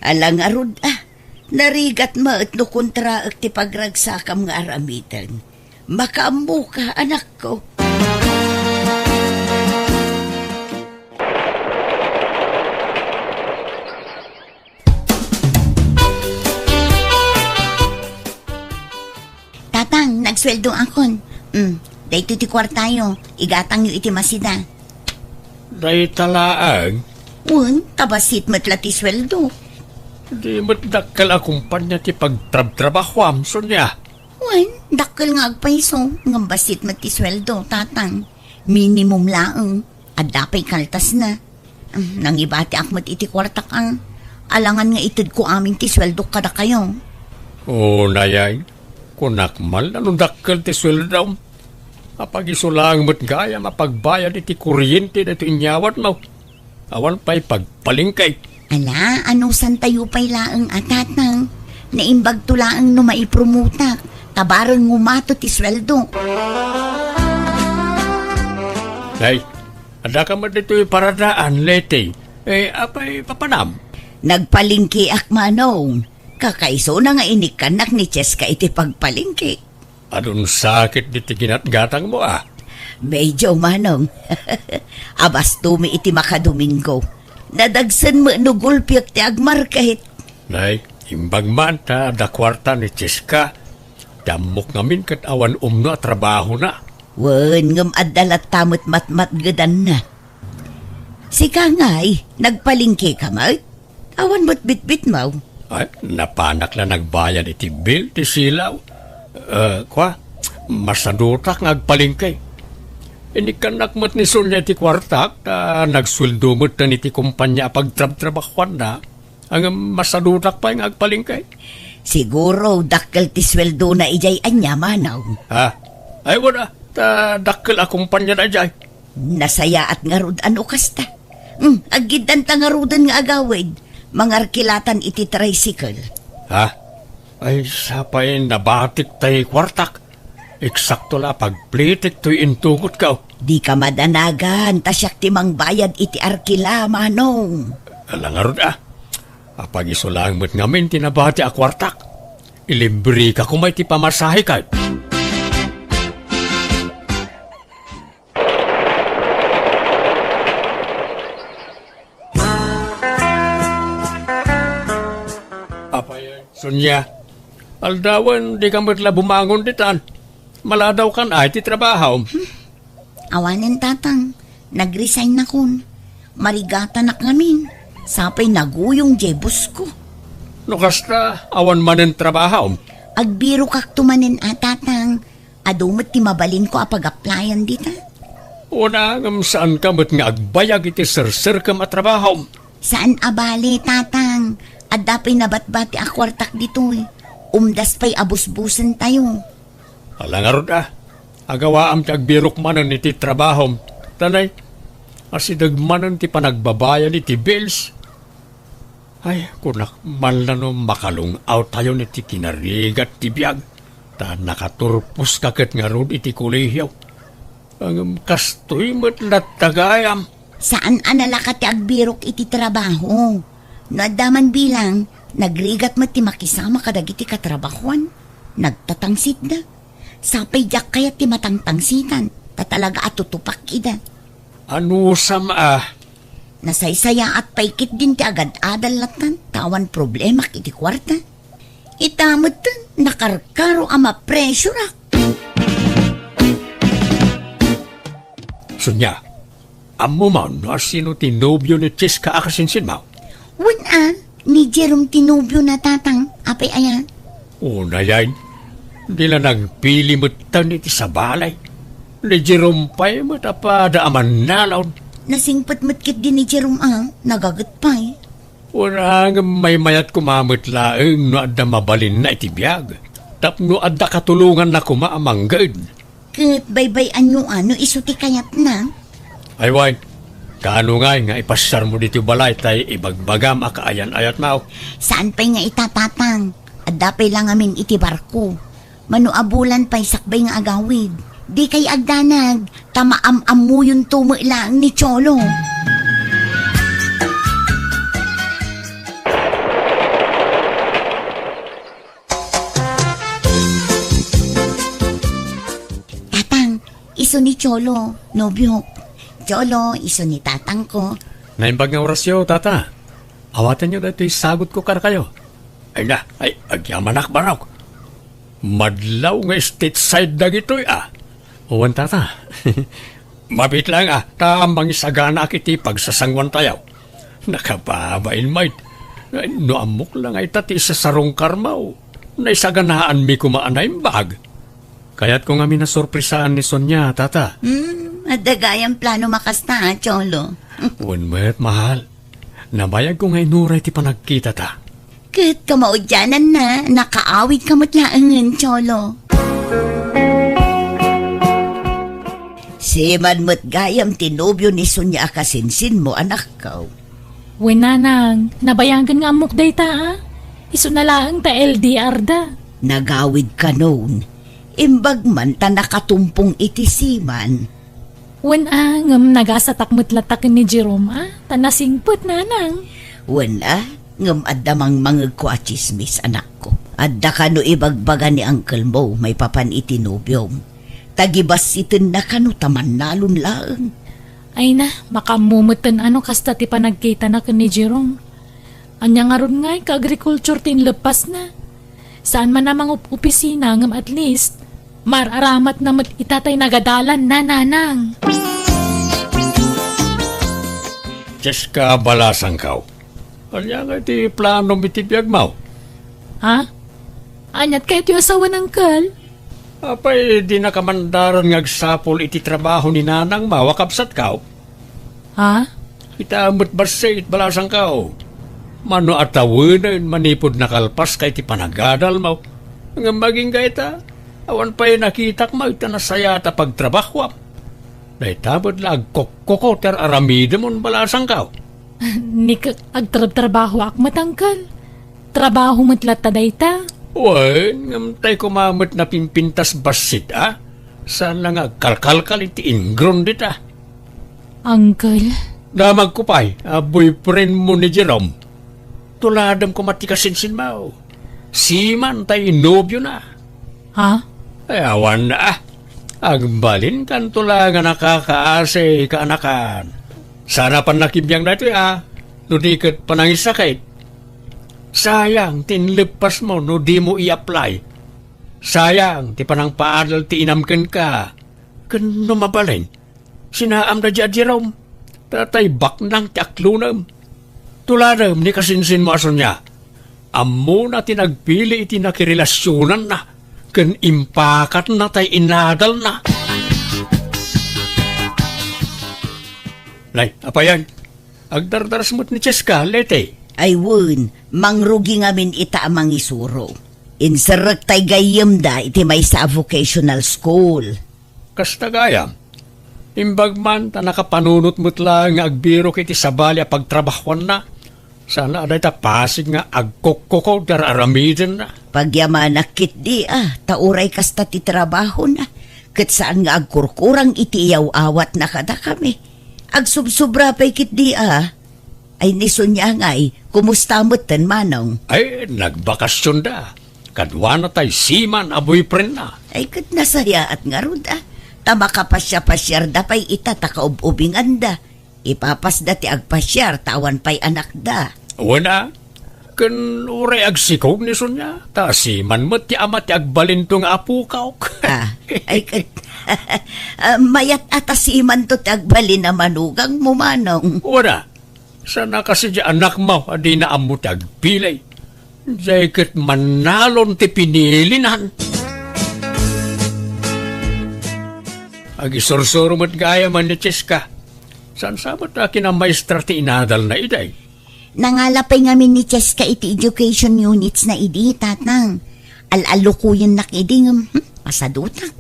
Ala ngarud a, narigat met no kontraek ti pagragsakam nga aramiden. Makaammoka, anakko. Sueldoakon. Mm, daytoy ti kuartayo. Igatangyo iti masida. Dayta laeng? Wen, ta bassit met la ti sueldo. Di met dakkel a kumpanya ti pagtrabtrabahuam, Sonia. Wen, dakkel nga agpayso, ngem bassit met ti sueldo, Tatang. Minimum laeng. Adda pay kaltasna. Mm, nangibatiak met iti kuartak a. Alangan nga itedko amin ti sueldok kadakayo. Unay, kunak man no dakkel ti sueldom. Apagiso laeng met gayam a pagbayad iti kuryente daytoy inyawatmo. Awan pay pagpalengke. Ala, anusantayo pay laeng a, Tatang. Naimbagto laeng no maipromotak, ta bareng ngumato ti sueldo. Nay, addaka met ditoy paradaan, Leti. Eh, apay papanam? Nagpalengkeak, Manong. Kakaisuna nga inikkannak ni Cheska iti pagpalengke. Adun sakit diti ginatgatangmo, a? Medyo, Manong. Abastomi iti makadomingo. Nadagsen met no gulpiek ti agmarket. Nay, imbag man ta adda kuarta ni Cheska. Ti ammok ngamin ket awan umno a trabahona. Wen, ngem adda latta met matmatgedanna. Sika ngay, nagpalengkeka met? Awan met bitbitmo. Ay, napanak la nagbayad iti bill ti silaw. Eh, kua, masadutak nga agpalengke. Inikkannak met ni Sonia iti kuartak, ta nagsueldo metten iti kompania a pagtrabtrabahuanna. Ngem masadutak pay nga agpalengke. Siguro, dakkel ti sueldona idiay ania, Manong. Ha? Ay, wen a, ta dakkel a kompaniada idiay. Nasayaat ngarud a no kasta. Hmm, aggiddanta ngaruden nga agawid. Mangarkilatan iti tricycle. Ha? Ay, sapay nabatik tay kuartak. Eksakto la a pagplitik toy intugotko. Dika madanagan, ta siak ti mangbayad iti arkila, Manong. Ala ngarud a. Apagiso laeng met ngamin ti nabati a kuartak. Ilibreka koma iti pamasahek. Apay, Sonia, aldawen, dika met la bumangon ditan. Maladawkan ay ti trabahom. Hmm. Awanen, Tatang. Nag-resignakon. Marigatanak ngamin. Sapay naguyong diay bosko. No kasta, awan manen trabahom? Agbirokakto manen a, Tatang. Adu met ti mabalinko a pag-applyan dita. Wen a, ngem saanka met nga agbayag iti serserkem a trabahom? Saan a bale, Tatang. Adda pay nabatbati a kuartak ditoy. Umdas pay a busbusentayo. Ala ngarud a, agawaam ti agbirok manen iti trabahom. Tanay, asideg manen ti panagbabayad iti bills. Ay, kunak man la no makalung-awtayon iti kinarigat ti biag, ta nakaturposka ket ngarud iti kolehio. Ngem kastoy met latta gayam. Saan a nalaka ti agbirok iti trabaho. No adda man bilang, nagrigat met ti makisama kadagiti katrabahoan. Nagtatangsitda. Sapay diak kayat ti matangtangsitan, ta talaga a tutupak ida. Anusam a? Nasaysayaat pay ketdin ti agad-adal lattan, ta awan problemak iti kuarta. Ita metten, nakarkaro a mapresurak. Sonia, ammo man no asino ti nobio ni Cheska a kasinsinmo? Wen a, ni Jerome ti nobiona, Tatang. Apay aya? Unay, di la nagpili metten iti sabali. Ni Jerome pay met a pada a mannalaon. Nasingpet met ketdi ni Jerome a, nagaget pay. Wen a, ngem maymayat koma met laeng no adda mabalinna iti biag, tapno adda katulonganna koma a mangngeg. Ket baybay-anyo a no isu ti kayatna? Ay, wen. Kaano ngay nga ipasiarmo ditoy balay tay ibagbagam a kaayan-ayatmo? Saan pay nga ita, Tatang? Adda pay la ngamin iti barko. Mano a bulan pay sakbay nga agawid. Dikay agdanag, ta maam-ammuyonto met laeng ni Cholo. Tatang, isu ni Cholo, nobiok. Cholo, isu ni tatangko. Naimbag nga orasyo, Tata. Awatenyo daytoy sagutko kadakayo. Ay na, ay, agyamanak, barok. Madlaw nga stateside dagitoy, a. Wen, tata. Mabiit laeng, a, ta mangisaganaak iti pagsasangoantayo. Nakababain met. No ammok la nga ita ti isasarungkarmo, naisaganaanmi koma a naimbag. Kayatko ngamin a sorpresaan ni Sonia, tata. Hmm, adda gayam plano makasta, a, Cholo. Wen met, mahal. Nabayagko nga inuray ti panagkitata. Ket kamaudiananna, nakaawidka met laengen, Cholo. Siman met gayam ti nobio ni Sonia a kasinsinmo, anakko. Wen, nanang, nabayagen nga ammok dayta, a. Isuna laeng ta L D R da. Nagawid kanon. Imbag man ta nakatumpong iti siman. Wen a, ngem nagasatak met latta ken ni Jerome a, ta nasingpet, nanang. Wen a, ngem adda mangmangegko a tsismis, anakko. Adda kano ibagbaga ni uncle mo maipapan iti nobiom. Ta gibassitenna kano ta mannalon laeng. Ay na, makaammo metten a no kasta ti panagkitana ken ni Jerome. Ania ngarud ngay ka agriculture ti inleppasna? Saan man a mangup-opisina ngem at least, mar-aramatna met ita tay nagadalan, nanang. Jessica, balasangko. Ania nga ti planom iti biagmo? Ha? Aniat kayatyo a sawen, uncle? Apay, dinaka mandaron nga agsapul iti trabaho ni nanangmo a kabsatko? Ha? Ita met bassit, balasangko. Mano a tawenen manipud nakalpaska iti panagadalmo. Ngem agingga ita, awan pay nakitak met ta nasayaat a pagtrabahoam. Dayta met la agkokko ti ar-aramidem, balasangko. Ni k-, agtrabtrabahoak met, uncle. Trabaho met latta dayta. Wen, ngem tay koma met napimpintas bassit, a? Saan la nga agkalkalkal iti ingron dita. Uncle. Damagko pay a boyfriendmo ni Jerome. Tuladem koma ti kasinsinmo. Siman tay nobiona. Ha? Ay, awan a. Agbalinkanto la nga nakakaasi, kaanakan. Saan a pannakimbiang daytoy a, no di ket panangisakit. Sayang ti inleppasmo no dimo i-apply. Sayang ti panangpaadal ti inam kenka. Ken no mabalin, sinaamda diay a Jerome. Tatay baknang ti aklonem. Tuladem ni kasinsinmo a Sonia. Ammona ti nagpili iti nakirelasionanna ken impakatna tay inadalna. Nay, apayan, agdardaras met ni Cheska, Lete. Ay wen, mangrugi ngamin ita a mangisuro. Inserrek tay gayyemda iti maysa a vocational school. Kasta gayam, imbag man ta nakapanunot met laeng nga agbirok iti sabali a pagtrabahoanna, saan a dayta pasig nga agkukkukod ti ar-aramidenna. Pagyamanak ketdi a, ta uray kasta ti trabahona, ket saan nga agkurkurang iti iyaw-awatna kadakami. Agsubsobra pay ketdi a. Ay, ni Sonia ngay, kumusta metten, manong? Ay, nagbakasionda. Kaduana tay siman a boyfriendna. Ay, ket nasayaat ngarud a. Ta makapasiapasiarda pay ita ta kaub-ubinganda. Ipapasda ti agpasiar ta awan pay anakda. Wen a, ken uray agsikog ni Sonia, ta siman met ti ama ti agbalinto nga apokok. Ah, ay, ket, ah, mayat a ta simanto ti agbalin a manugangmo, manong. Wen a, saan a kasi diay anakmo a dina ammo ti agpili. Diay ket mannalon ti pinilinan. Agisursuro met gayam ni Cheska. Saan sa met a kinamaestra ti inadalna idi? Nangala pay ngamin ni Cheska iti education unitsna idi, tatang. Al-allukoyennak idi ngem, hmm, pasadutak.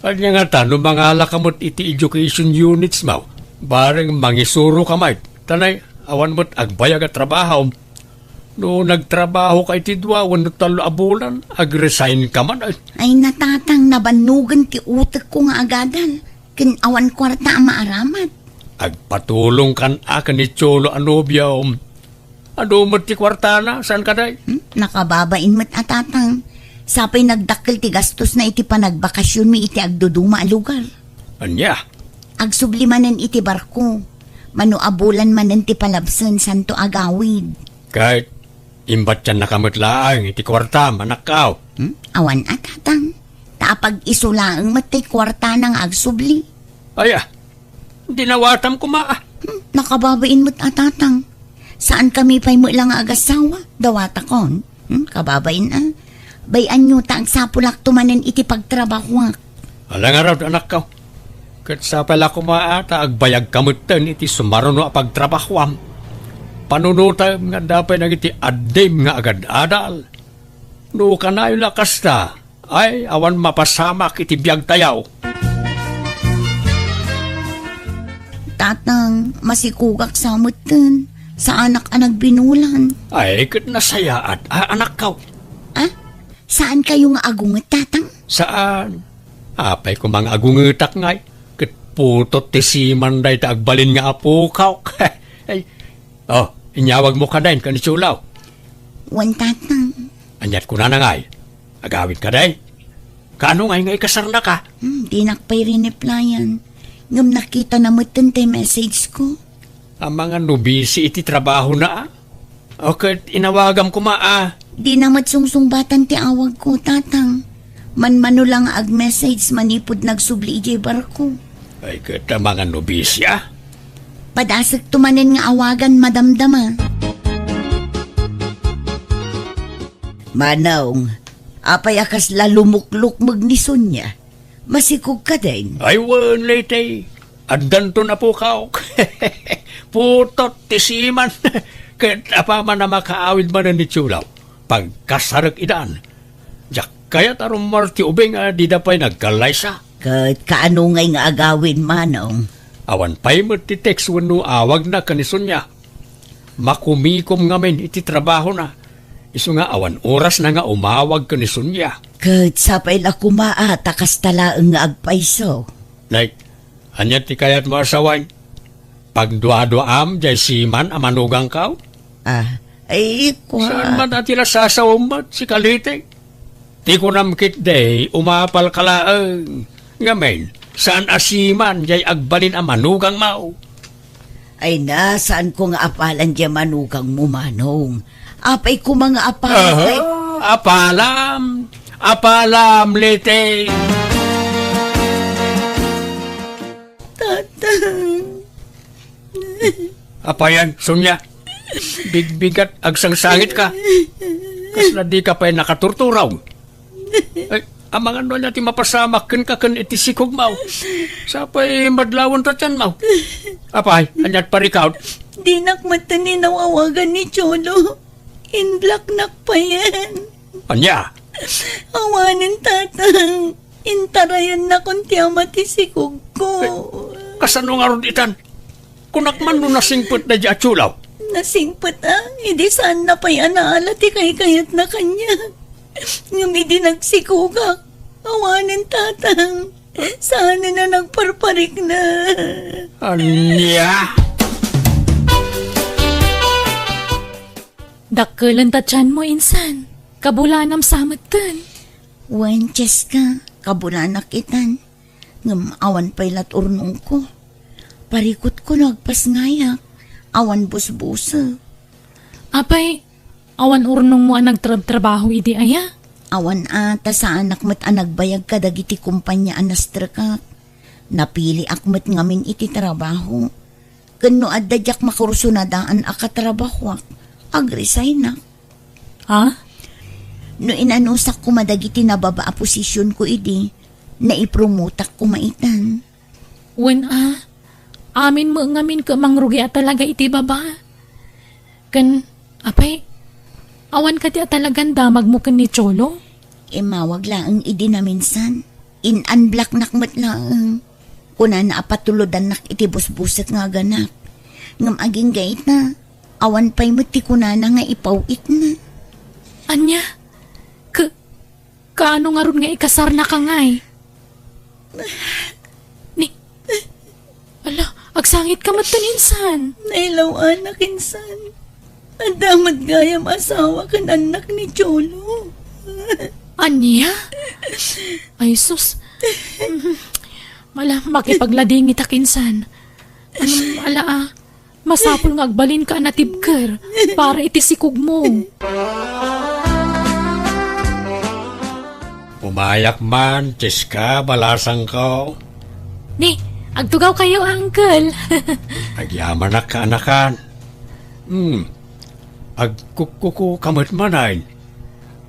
Ania ngata no mangalaka met iti education unitsmo, bareng mangisuroka met, ta nay, awan met agbayag a trabaho. No nagtrabahoka iti dua wenno tallo a bulan, agresignka man, ay. Ay, natatang, nabannogen ti utekko nga agadal, ken awan kuarta a maaramat. Agpatulongkan a ken ni Cholo a nobiom. Adu met ti kuartana, saan kadi? Hmm? Nakababain met a, tatang. Sapay nagdakkel ti gastosna iti panagbakasionmi iti agduduma a lugar. Ania? Agsubli manen iti barko. Mano a bulan manen ti palabsen, saanto agawid. Ket imbatiannaka met laeng iti kuartam, anakko. Hmm? Awan a, Tatang. Ta apag-isu laeng met ti kuartana nga agsubli. Aya, dinawatam koma a. Hmm, nakababain met a, Tatang. Saan kami pay met la nga agasawa? Dawatakon. Hmm, kababain a. Bay-anyo ta agsapulakto manen iti pagtrabahoak. Ala ngarud, anakko. Ket sapay la koma a ta agbayagka metten iti sumaruno a pagtrabahoam. Panunotem nga adda pay dagiti addim nga agad-adal. No kanayo la kasta, ay, awan mapasamak iti biagtayo. Tatang, masikogak sa metten. Saanak a nagbinulan. Ay, ket nasayaat a, anakko. Ah? Saan kayo nga agunget, Tatang? Saan? Apay koma nga agungetak ngay? Ket putot ti siman dayta agbalin nga apokok. Ay, oh, inyawagmo kadi ken ni Chulo. Wen, Tatang. Aniat kunana ngay? Agawid kadi? Kaano ngay nga ikasarnaka? Hmm, dinak pay rineplyan. Ngem nakitana metten ti message ko. Amangan no busy iti trabahona a. O ket inawagam koma a. Dina met sungsungbatan ti awagko, Tatang. Manmano la nga ag-message manipud nagsubli idiay barko. Ay, ket amangan no busy a. Padasekto manen nga awagan, madamdama. Manong, apay a kasla lumuklukmeg ni Sonia? Masikog kadin? Ay, wen, Leyte. Addanton apokok. Putot ti siman. Ket apaman a makaawid manen ni Chulo, pagkasarek idan. Diak kayat a rummuar ti ubing a dida pay nagkallaysa. Ket kaano ngay nga agawid, Manong? Awan pay met ti text wenno awagna ken ni Sonia. Makumikom ngamin iti trabahona. Isu nga awan orasna nga umawag ken ni Sonia. Ket sapay la koma a ta kasta laeng nga agpayso. Nay, ania ti kayatmo a sawen? Pagduaduaam diay siman a manugangko? Ah, ay, kua. Saan man a ti la sasawem met, sika Leyte? Ti kunam ketdi, umapalka laeng. Ngamin, saan a siman diay agbalin a manugangmo? Ay na, saanko nga apalan diay manugangmo, Manong. Apay koma nga apalan, aha, kay apalam. Apalam, Leyte. Tatang. Apayan, Sonia. Bigbigat, agsangsangitka. Kasla dika pay nakaturturaw. Ay, amangan no ania ti mapasamak kenka ken iti sikogmo. Sapay madlawen ta tianmo. Apay, aniat parikaw? Dinak metten inaw-awagan ni Chulo. Inblocknak payen. Ania? Awanen, Tatang. Intarayannakon ti ama ti sikogko. Ay, kasano ngarud itan? Kunak man no nasingpet daydi a Chulo? Nasingpet a, idi saanna pay a naala ti kaykayatna kaniak. Ngem idi nagsikogak, awanen, Tatang. Saanen a nagparparikna. Ania? Dakkelen ta tianmo, insan. Kabulanam sa metten. Wen, Cheska, kabulanak itan. Ngem awan pay lat urnongko. Parikutko no agpasngayak. Awan busbusek. Apay, awan urnongmo a nagtrabtrabaho idi aya? Awan a, ta saanak met a nagbayag kadagiti kompania a nastrekak. Napiliak met ngamin iti trabaho. Ken no adda diak makursunadaan a katrabahoak, agresignak. Ha? No inanusak koma dagiti nababa a posisionko idi, naipromotak koma itan. Wen a, amin met ngamin ket mangrugi a talaga iti baba. Ken, apay, awan kadi a talagan damagmo ken ni Cholo? Immawag laeng idi naminsan. In-unblocknak met laeng. Kunana a patulodannak iti busbusek nga aganak. Ngem agingga ita, awan pay met ti kunana nga ipaw-itna. Ania? Ka-, kaano ngarud nga ikasarnaka ngay? Ni, ala, agsangitka met insan. Nailaw-anak insan. Adda met gayam asawa ken annak ni Cholo. Ania? Ay, sus. Ala, makipagladingitak insan. Ngem, ala, ah, masapul nga agbalinka a natibker para iti sikogmo. Umayak man, Cheska, balasangko. Ni, agtugawkayo, Uncle. Agyamanak, kaanakan. Hmm, agkukkuko ka met manen.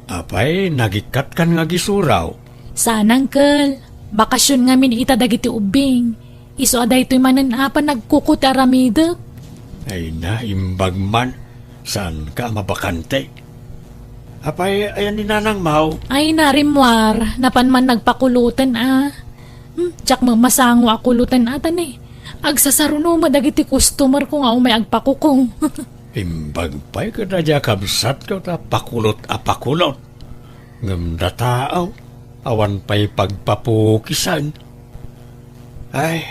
Apay, nagikkat kan nga agisuraw? Saan, Uncle. Bakasyon ngamin ita dagiti ubbing. Isu a daytoy manen a panagkuko ti aramidek. Ay na, imbag man. Saanka a mabakante? Apay, ayan ni Nanang Mau? Ay na, rimmuar. Napan man nagpakuloten a. Hmm, diak met masango a kuloten a, ta ni. Agsasaruno met dagiti customer ko nga umay agpakuko. Imbag pay kada dia kabsatko ta pakulot a pakulot. Ngem dataw, awan pay pagpapukisan. Ay,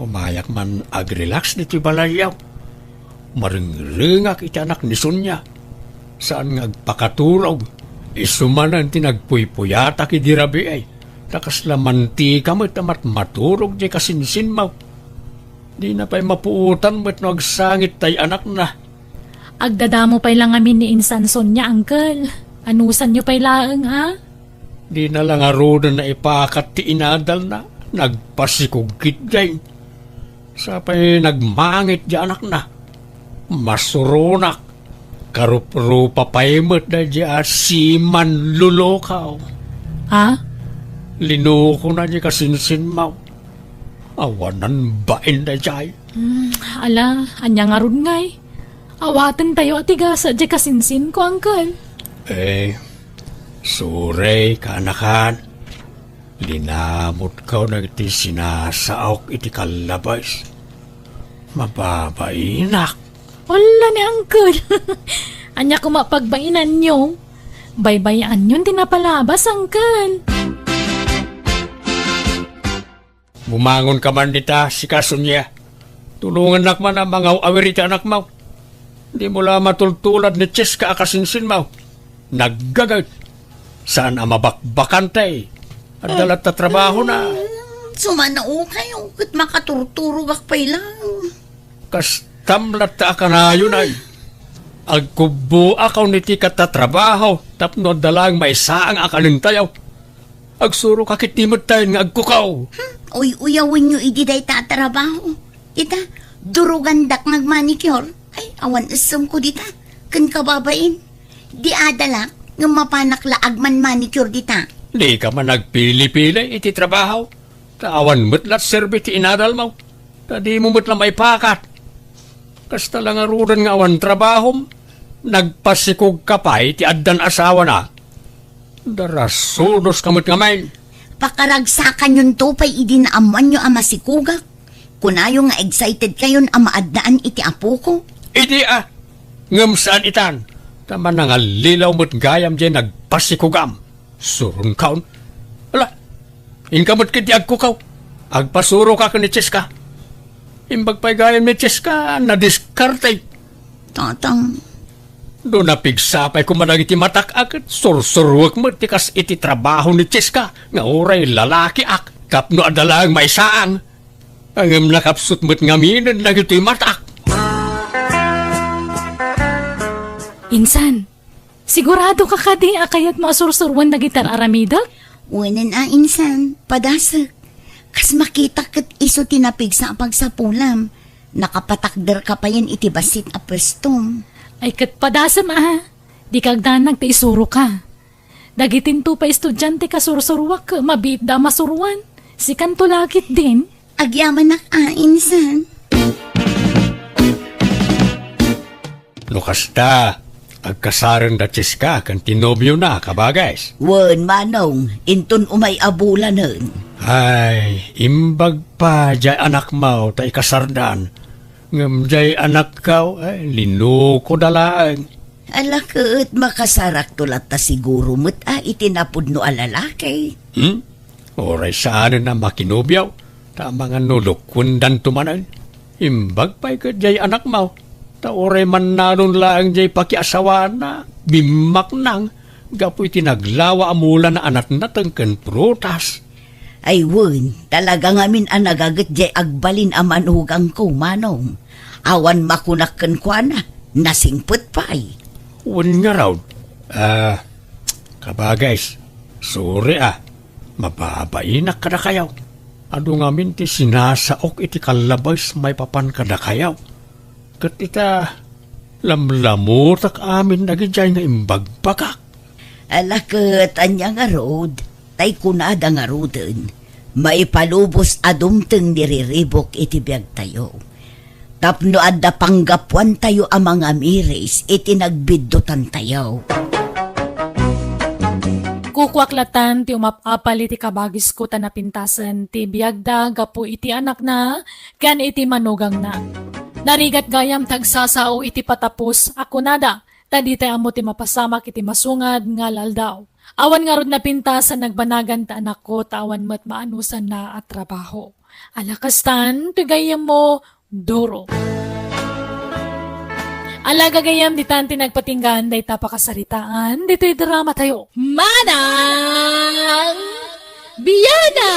umayak man agrelax ditoy balayyo. Marengrengak iti anak ni Sonia. Saan nga agpakaturog. Isu manen ti nagpuypuyatak idi rabii. Ta kasla mantika met a matmaturog diay kasinsinmo. Dina pay mapuotan met no agsangit tay anakna. Agdadamo pay la ngamin ni insan Sonia, Uncle. Anusanyo pay laeng, a? Dina la ngaruden naipakat ti inadalna. Nagpasikog ketdi. Sa pay nagmangit diay anakna. Masuronak. Karuprupa pay met daydiay a simanlulukaw. Ha? Linukona diay kasinsinmo. Awanan bain daydiay. Hmm, ala, ania ngarud ngay? Awatentayo a ti gasat diay kasinsinko, Uncle. Eh, sorry, kaanakan. Linamutko dagiti sinasaok iti kallabas. Mababainak. Ala ni Uncle. Ania koma pagbainanyo? Baybay-anyon ti napalabas, Uncle. Bumangonka man dita, sika Sonia. Tulongannak man a mangaw-awir iti anakmo. Dimo la matultulad ni Cheska a kasinsinmo. Naggaget. Saan a mabakbakante. Adda latta trabahona. Mm, sumanaokayo ket makaturturogak pay laeng. Kastam latta a kanayon ay. Agkubboakayon iti katatrabaho tapno adda laeng maisaang a kanentayo. Agsurok a ketdi metten nga agkukaw. Hmm, uy-uyawenyo idi dayta a trabaho. Ita, durugandak nga agmanicure. Ay, awan essem ko dita. Ken kababain. Di adalak, ngem mapanak la agman-manicure dita. Dika man agpili-pili iti trabaho. Ta awan met la serbi ti inadalmo. Ta dimo met la maipakat. Kasta la ngaruden nga awan trabahom, nagpasikogka pay ti addan asawana. Darasunoska met ngamin. Pakaragsakanyonto pay idi naammoanyo a masikogak. Kunayo nga excited kayon a maaddaan iti apoko. Idi a, ngem saan itan, ta manangallilaw met gayam diay nagpasikogam. Suronkaon. Ala, inka met ketdi agkukaw. Agpasuroka ken ni Cheska. Imbag pay gayam ni Cheska, nadiskarte. Tatang. No napigsa pay koma dagiti matak a ket sursuruek met ti kas iti trabaho ni Cheska nga uray lalakiak tapno adda laeng maisaang. Ngem nakapsut met ngaminen dagitoy matak. Insan, sigurado ka kadi a kayatmo a sursuroen dagiti ar-aramidek? Wen a, insan, padasek. Kas makitak ket isu ti napigsa a pagsapulam. Nakapatakderka payen iti bassit a puestom. Ay ket padasem a, dika agdanag ta isuroka. Dagitinto pay estudiante a sursuruak ket mabiitda a masuroan. Sikanto la ketdin. Agyamanak a, insan. No kasta, agkasaren da Cheska ken ti nobiona, kabages. Wen, manong, inton umay a bulanen. Ay, imbag pay diay anakmo ta ikasardan. Ngem diay anakko, ay, linukoda laeng. Ala ket, makasarakto latta siguro met a iti napudno a lalaki. Hmm? Uray saanen a makinobio, ta amangan no lukuendanto manen. Imbag pay ket diay anakmo, ta uray mannalon laeng diay pakiasawaanna, bimmaknang, gapu iti naglawa a mulana a natnateng ken prutas. Ay wen, talaga ngamin a nagaget diay agbalin a manugangko, manong. Awan makunak kenkuana, nasingpet pay. Wen ngarud, a, kabages, Sorry a, mababainak kadakayo. Adu ngamin ti sinasaok iti kallabes maipapan kadakayo. Ket ita, lamlamutak amin dagidiay nga imbagbagak. Ala ket ania ngarud, tay kunada ngaruden, maipalubos a dumteng ni Riribok iti biagtayo. Tapno adda panggapuantayo a mangamiris iti nagbiddutantayo. Kukuak latan ti umap-apal iti kabagisko ta napintasen ti biagda gapu iti anakna ken iti manugangna. Narigat gayam ti agsasao iti patapos a kunada, ta ditay ammo ti mapasamak iti masungad nga aldaw. Awan ngarud napintas a nagbanagan ti anakko ta awan met maanusanna a trabaho. Ala kastan, ti gayyemmo, duro. Ala gagayyem, ditan ti nagpatinggaan dayta pakasaritaan, ditoy drama tayo. Manang Biana!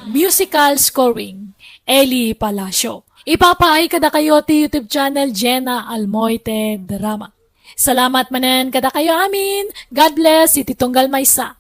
Musical scoring, Eli Palacio. Ipapaay kadakayo ti YouTube channel Jenna Almoite Drama. Salamat manen kadakayo amin. God bless iti tunggal maysa.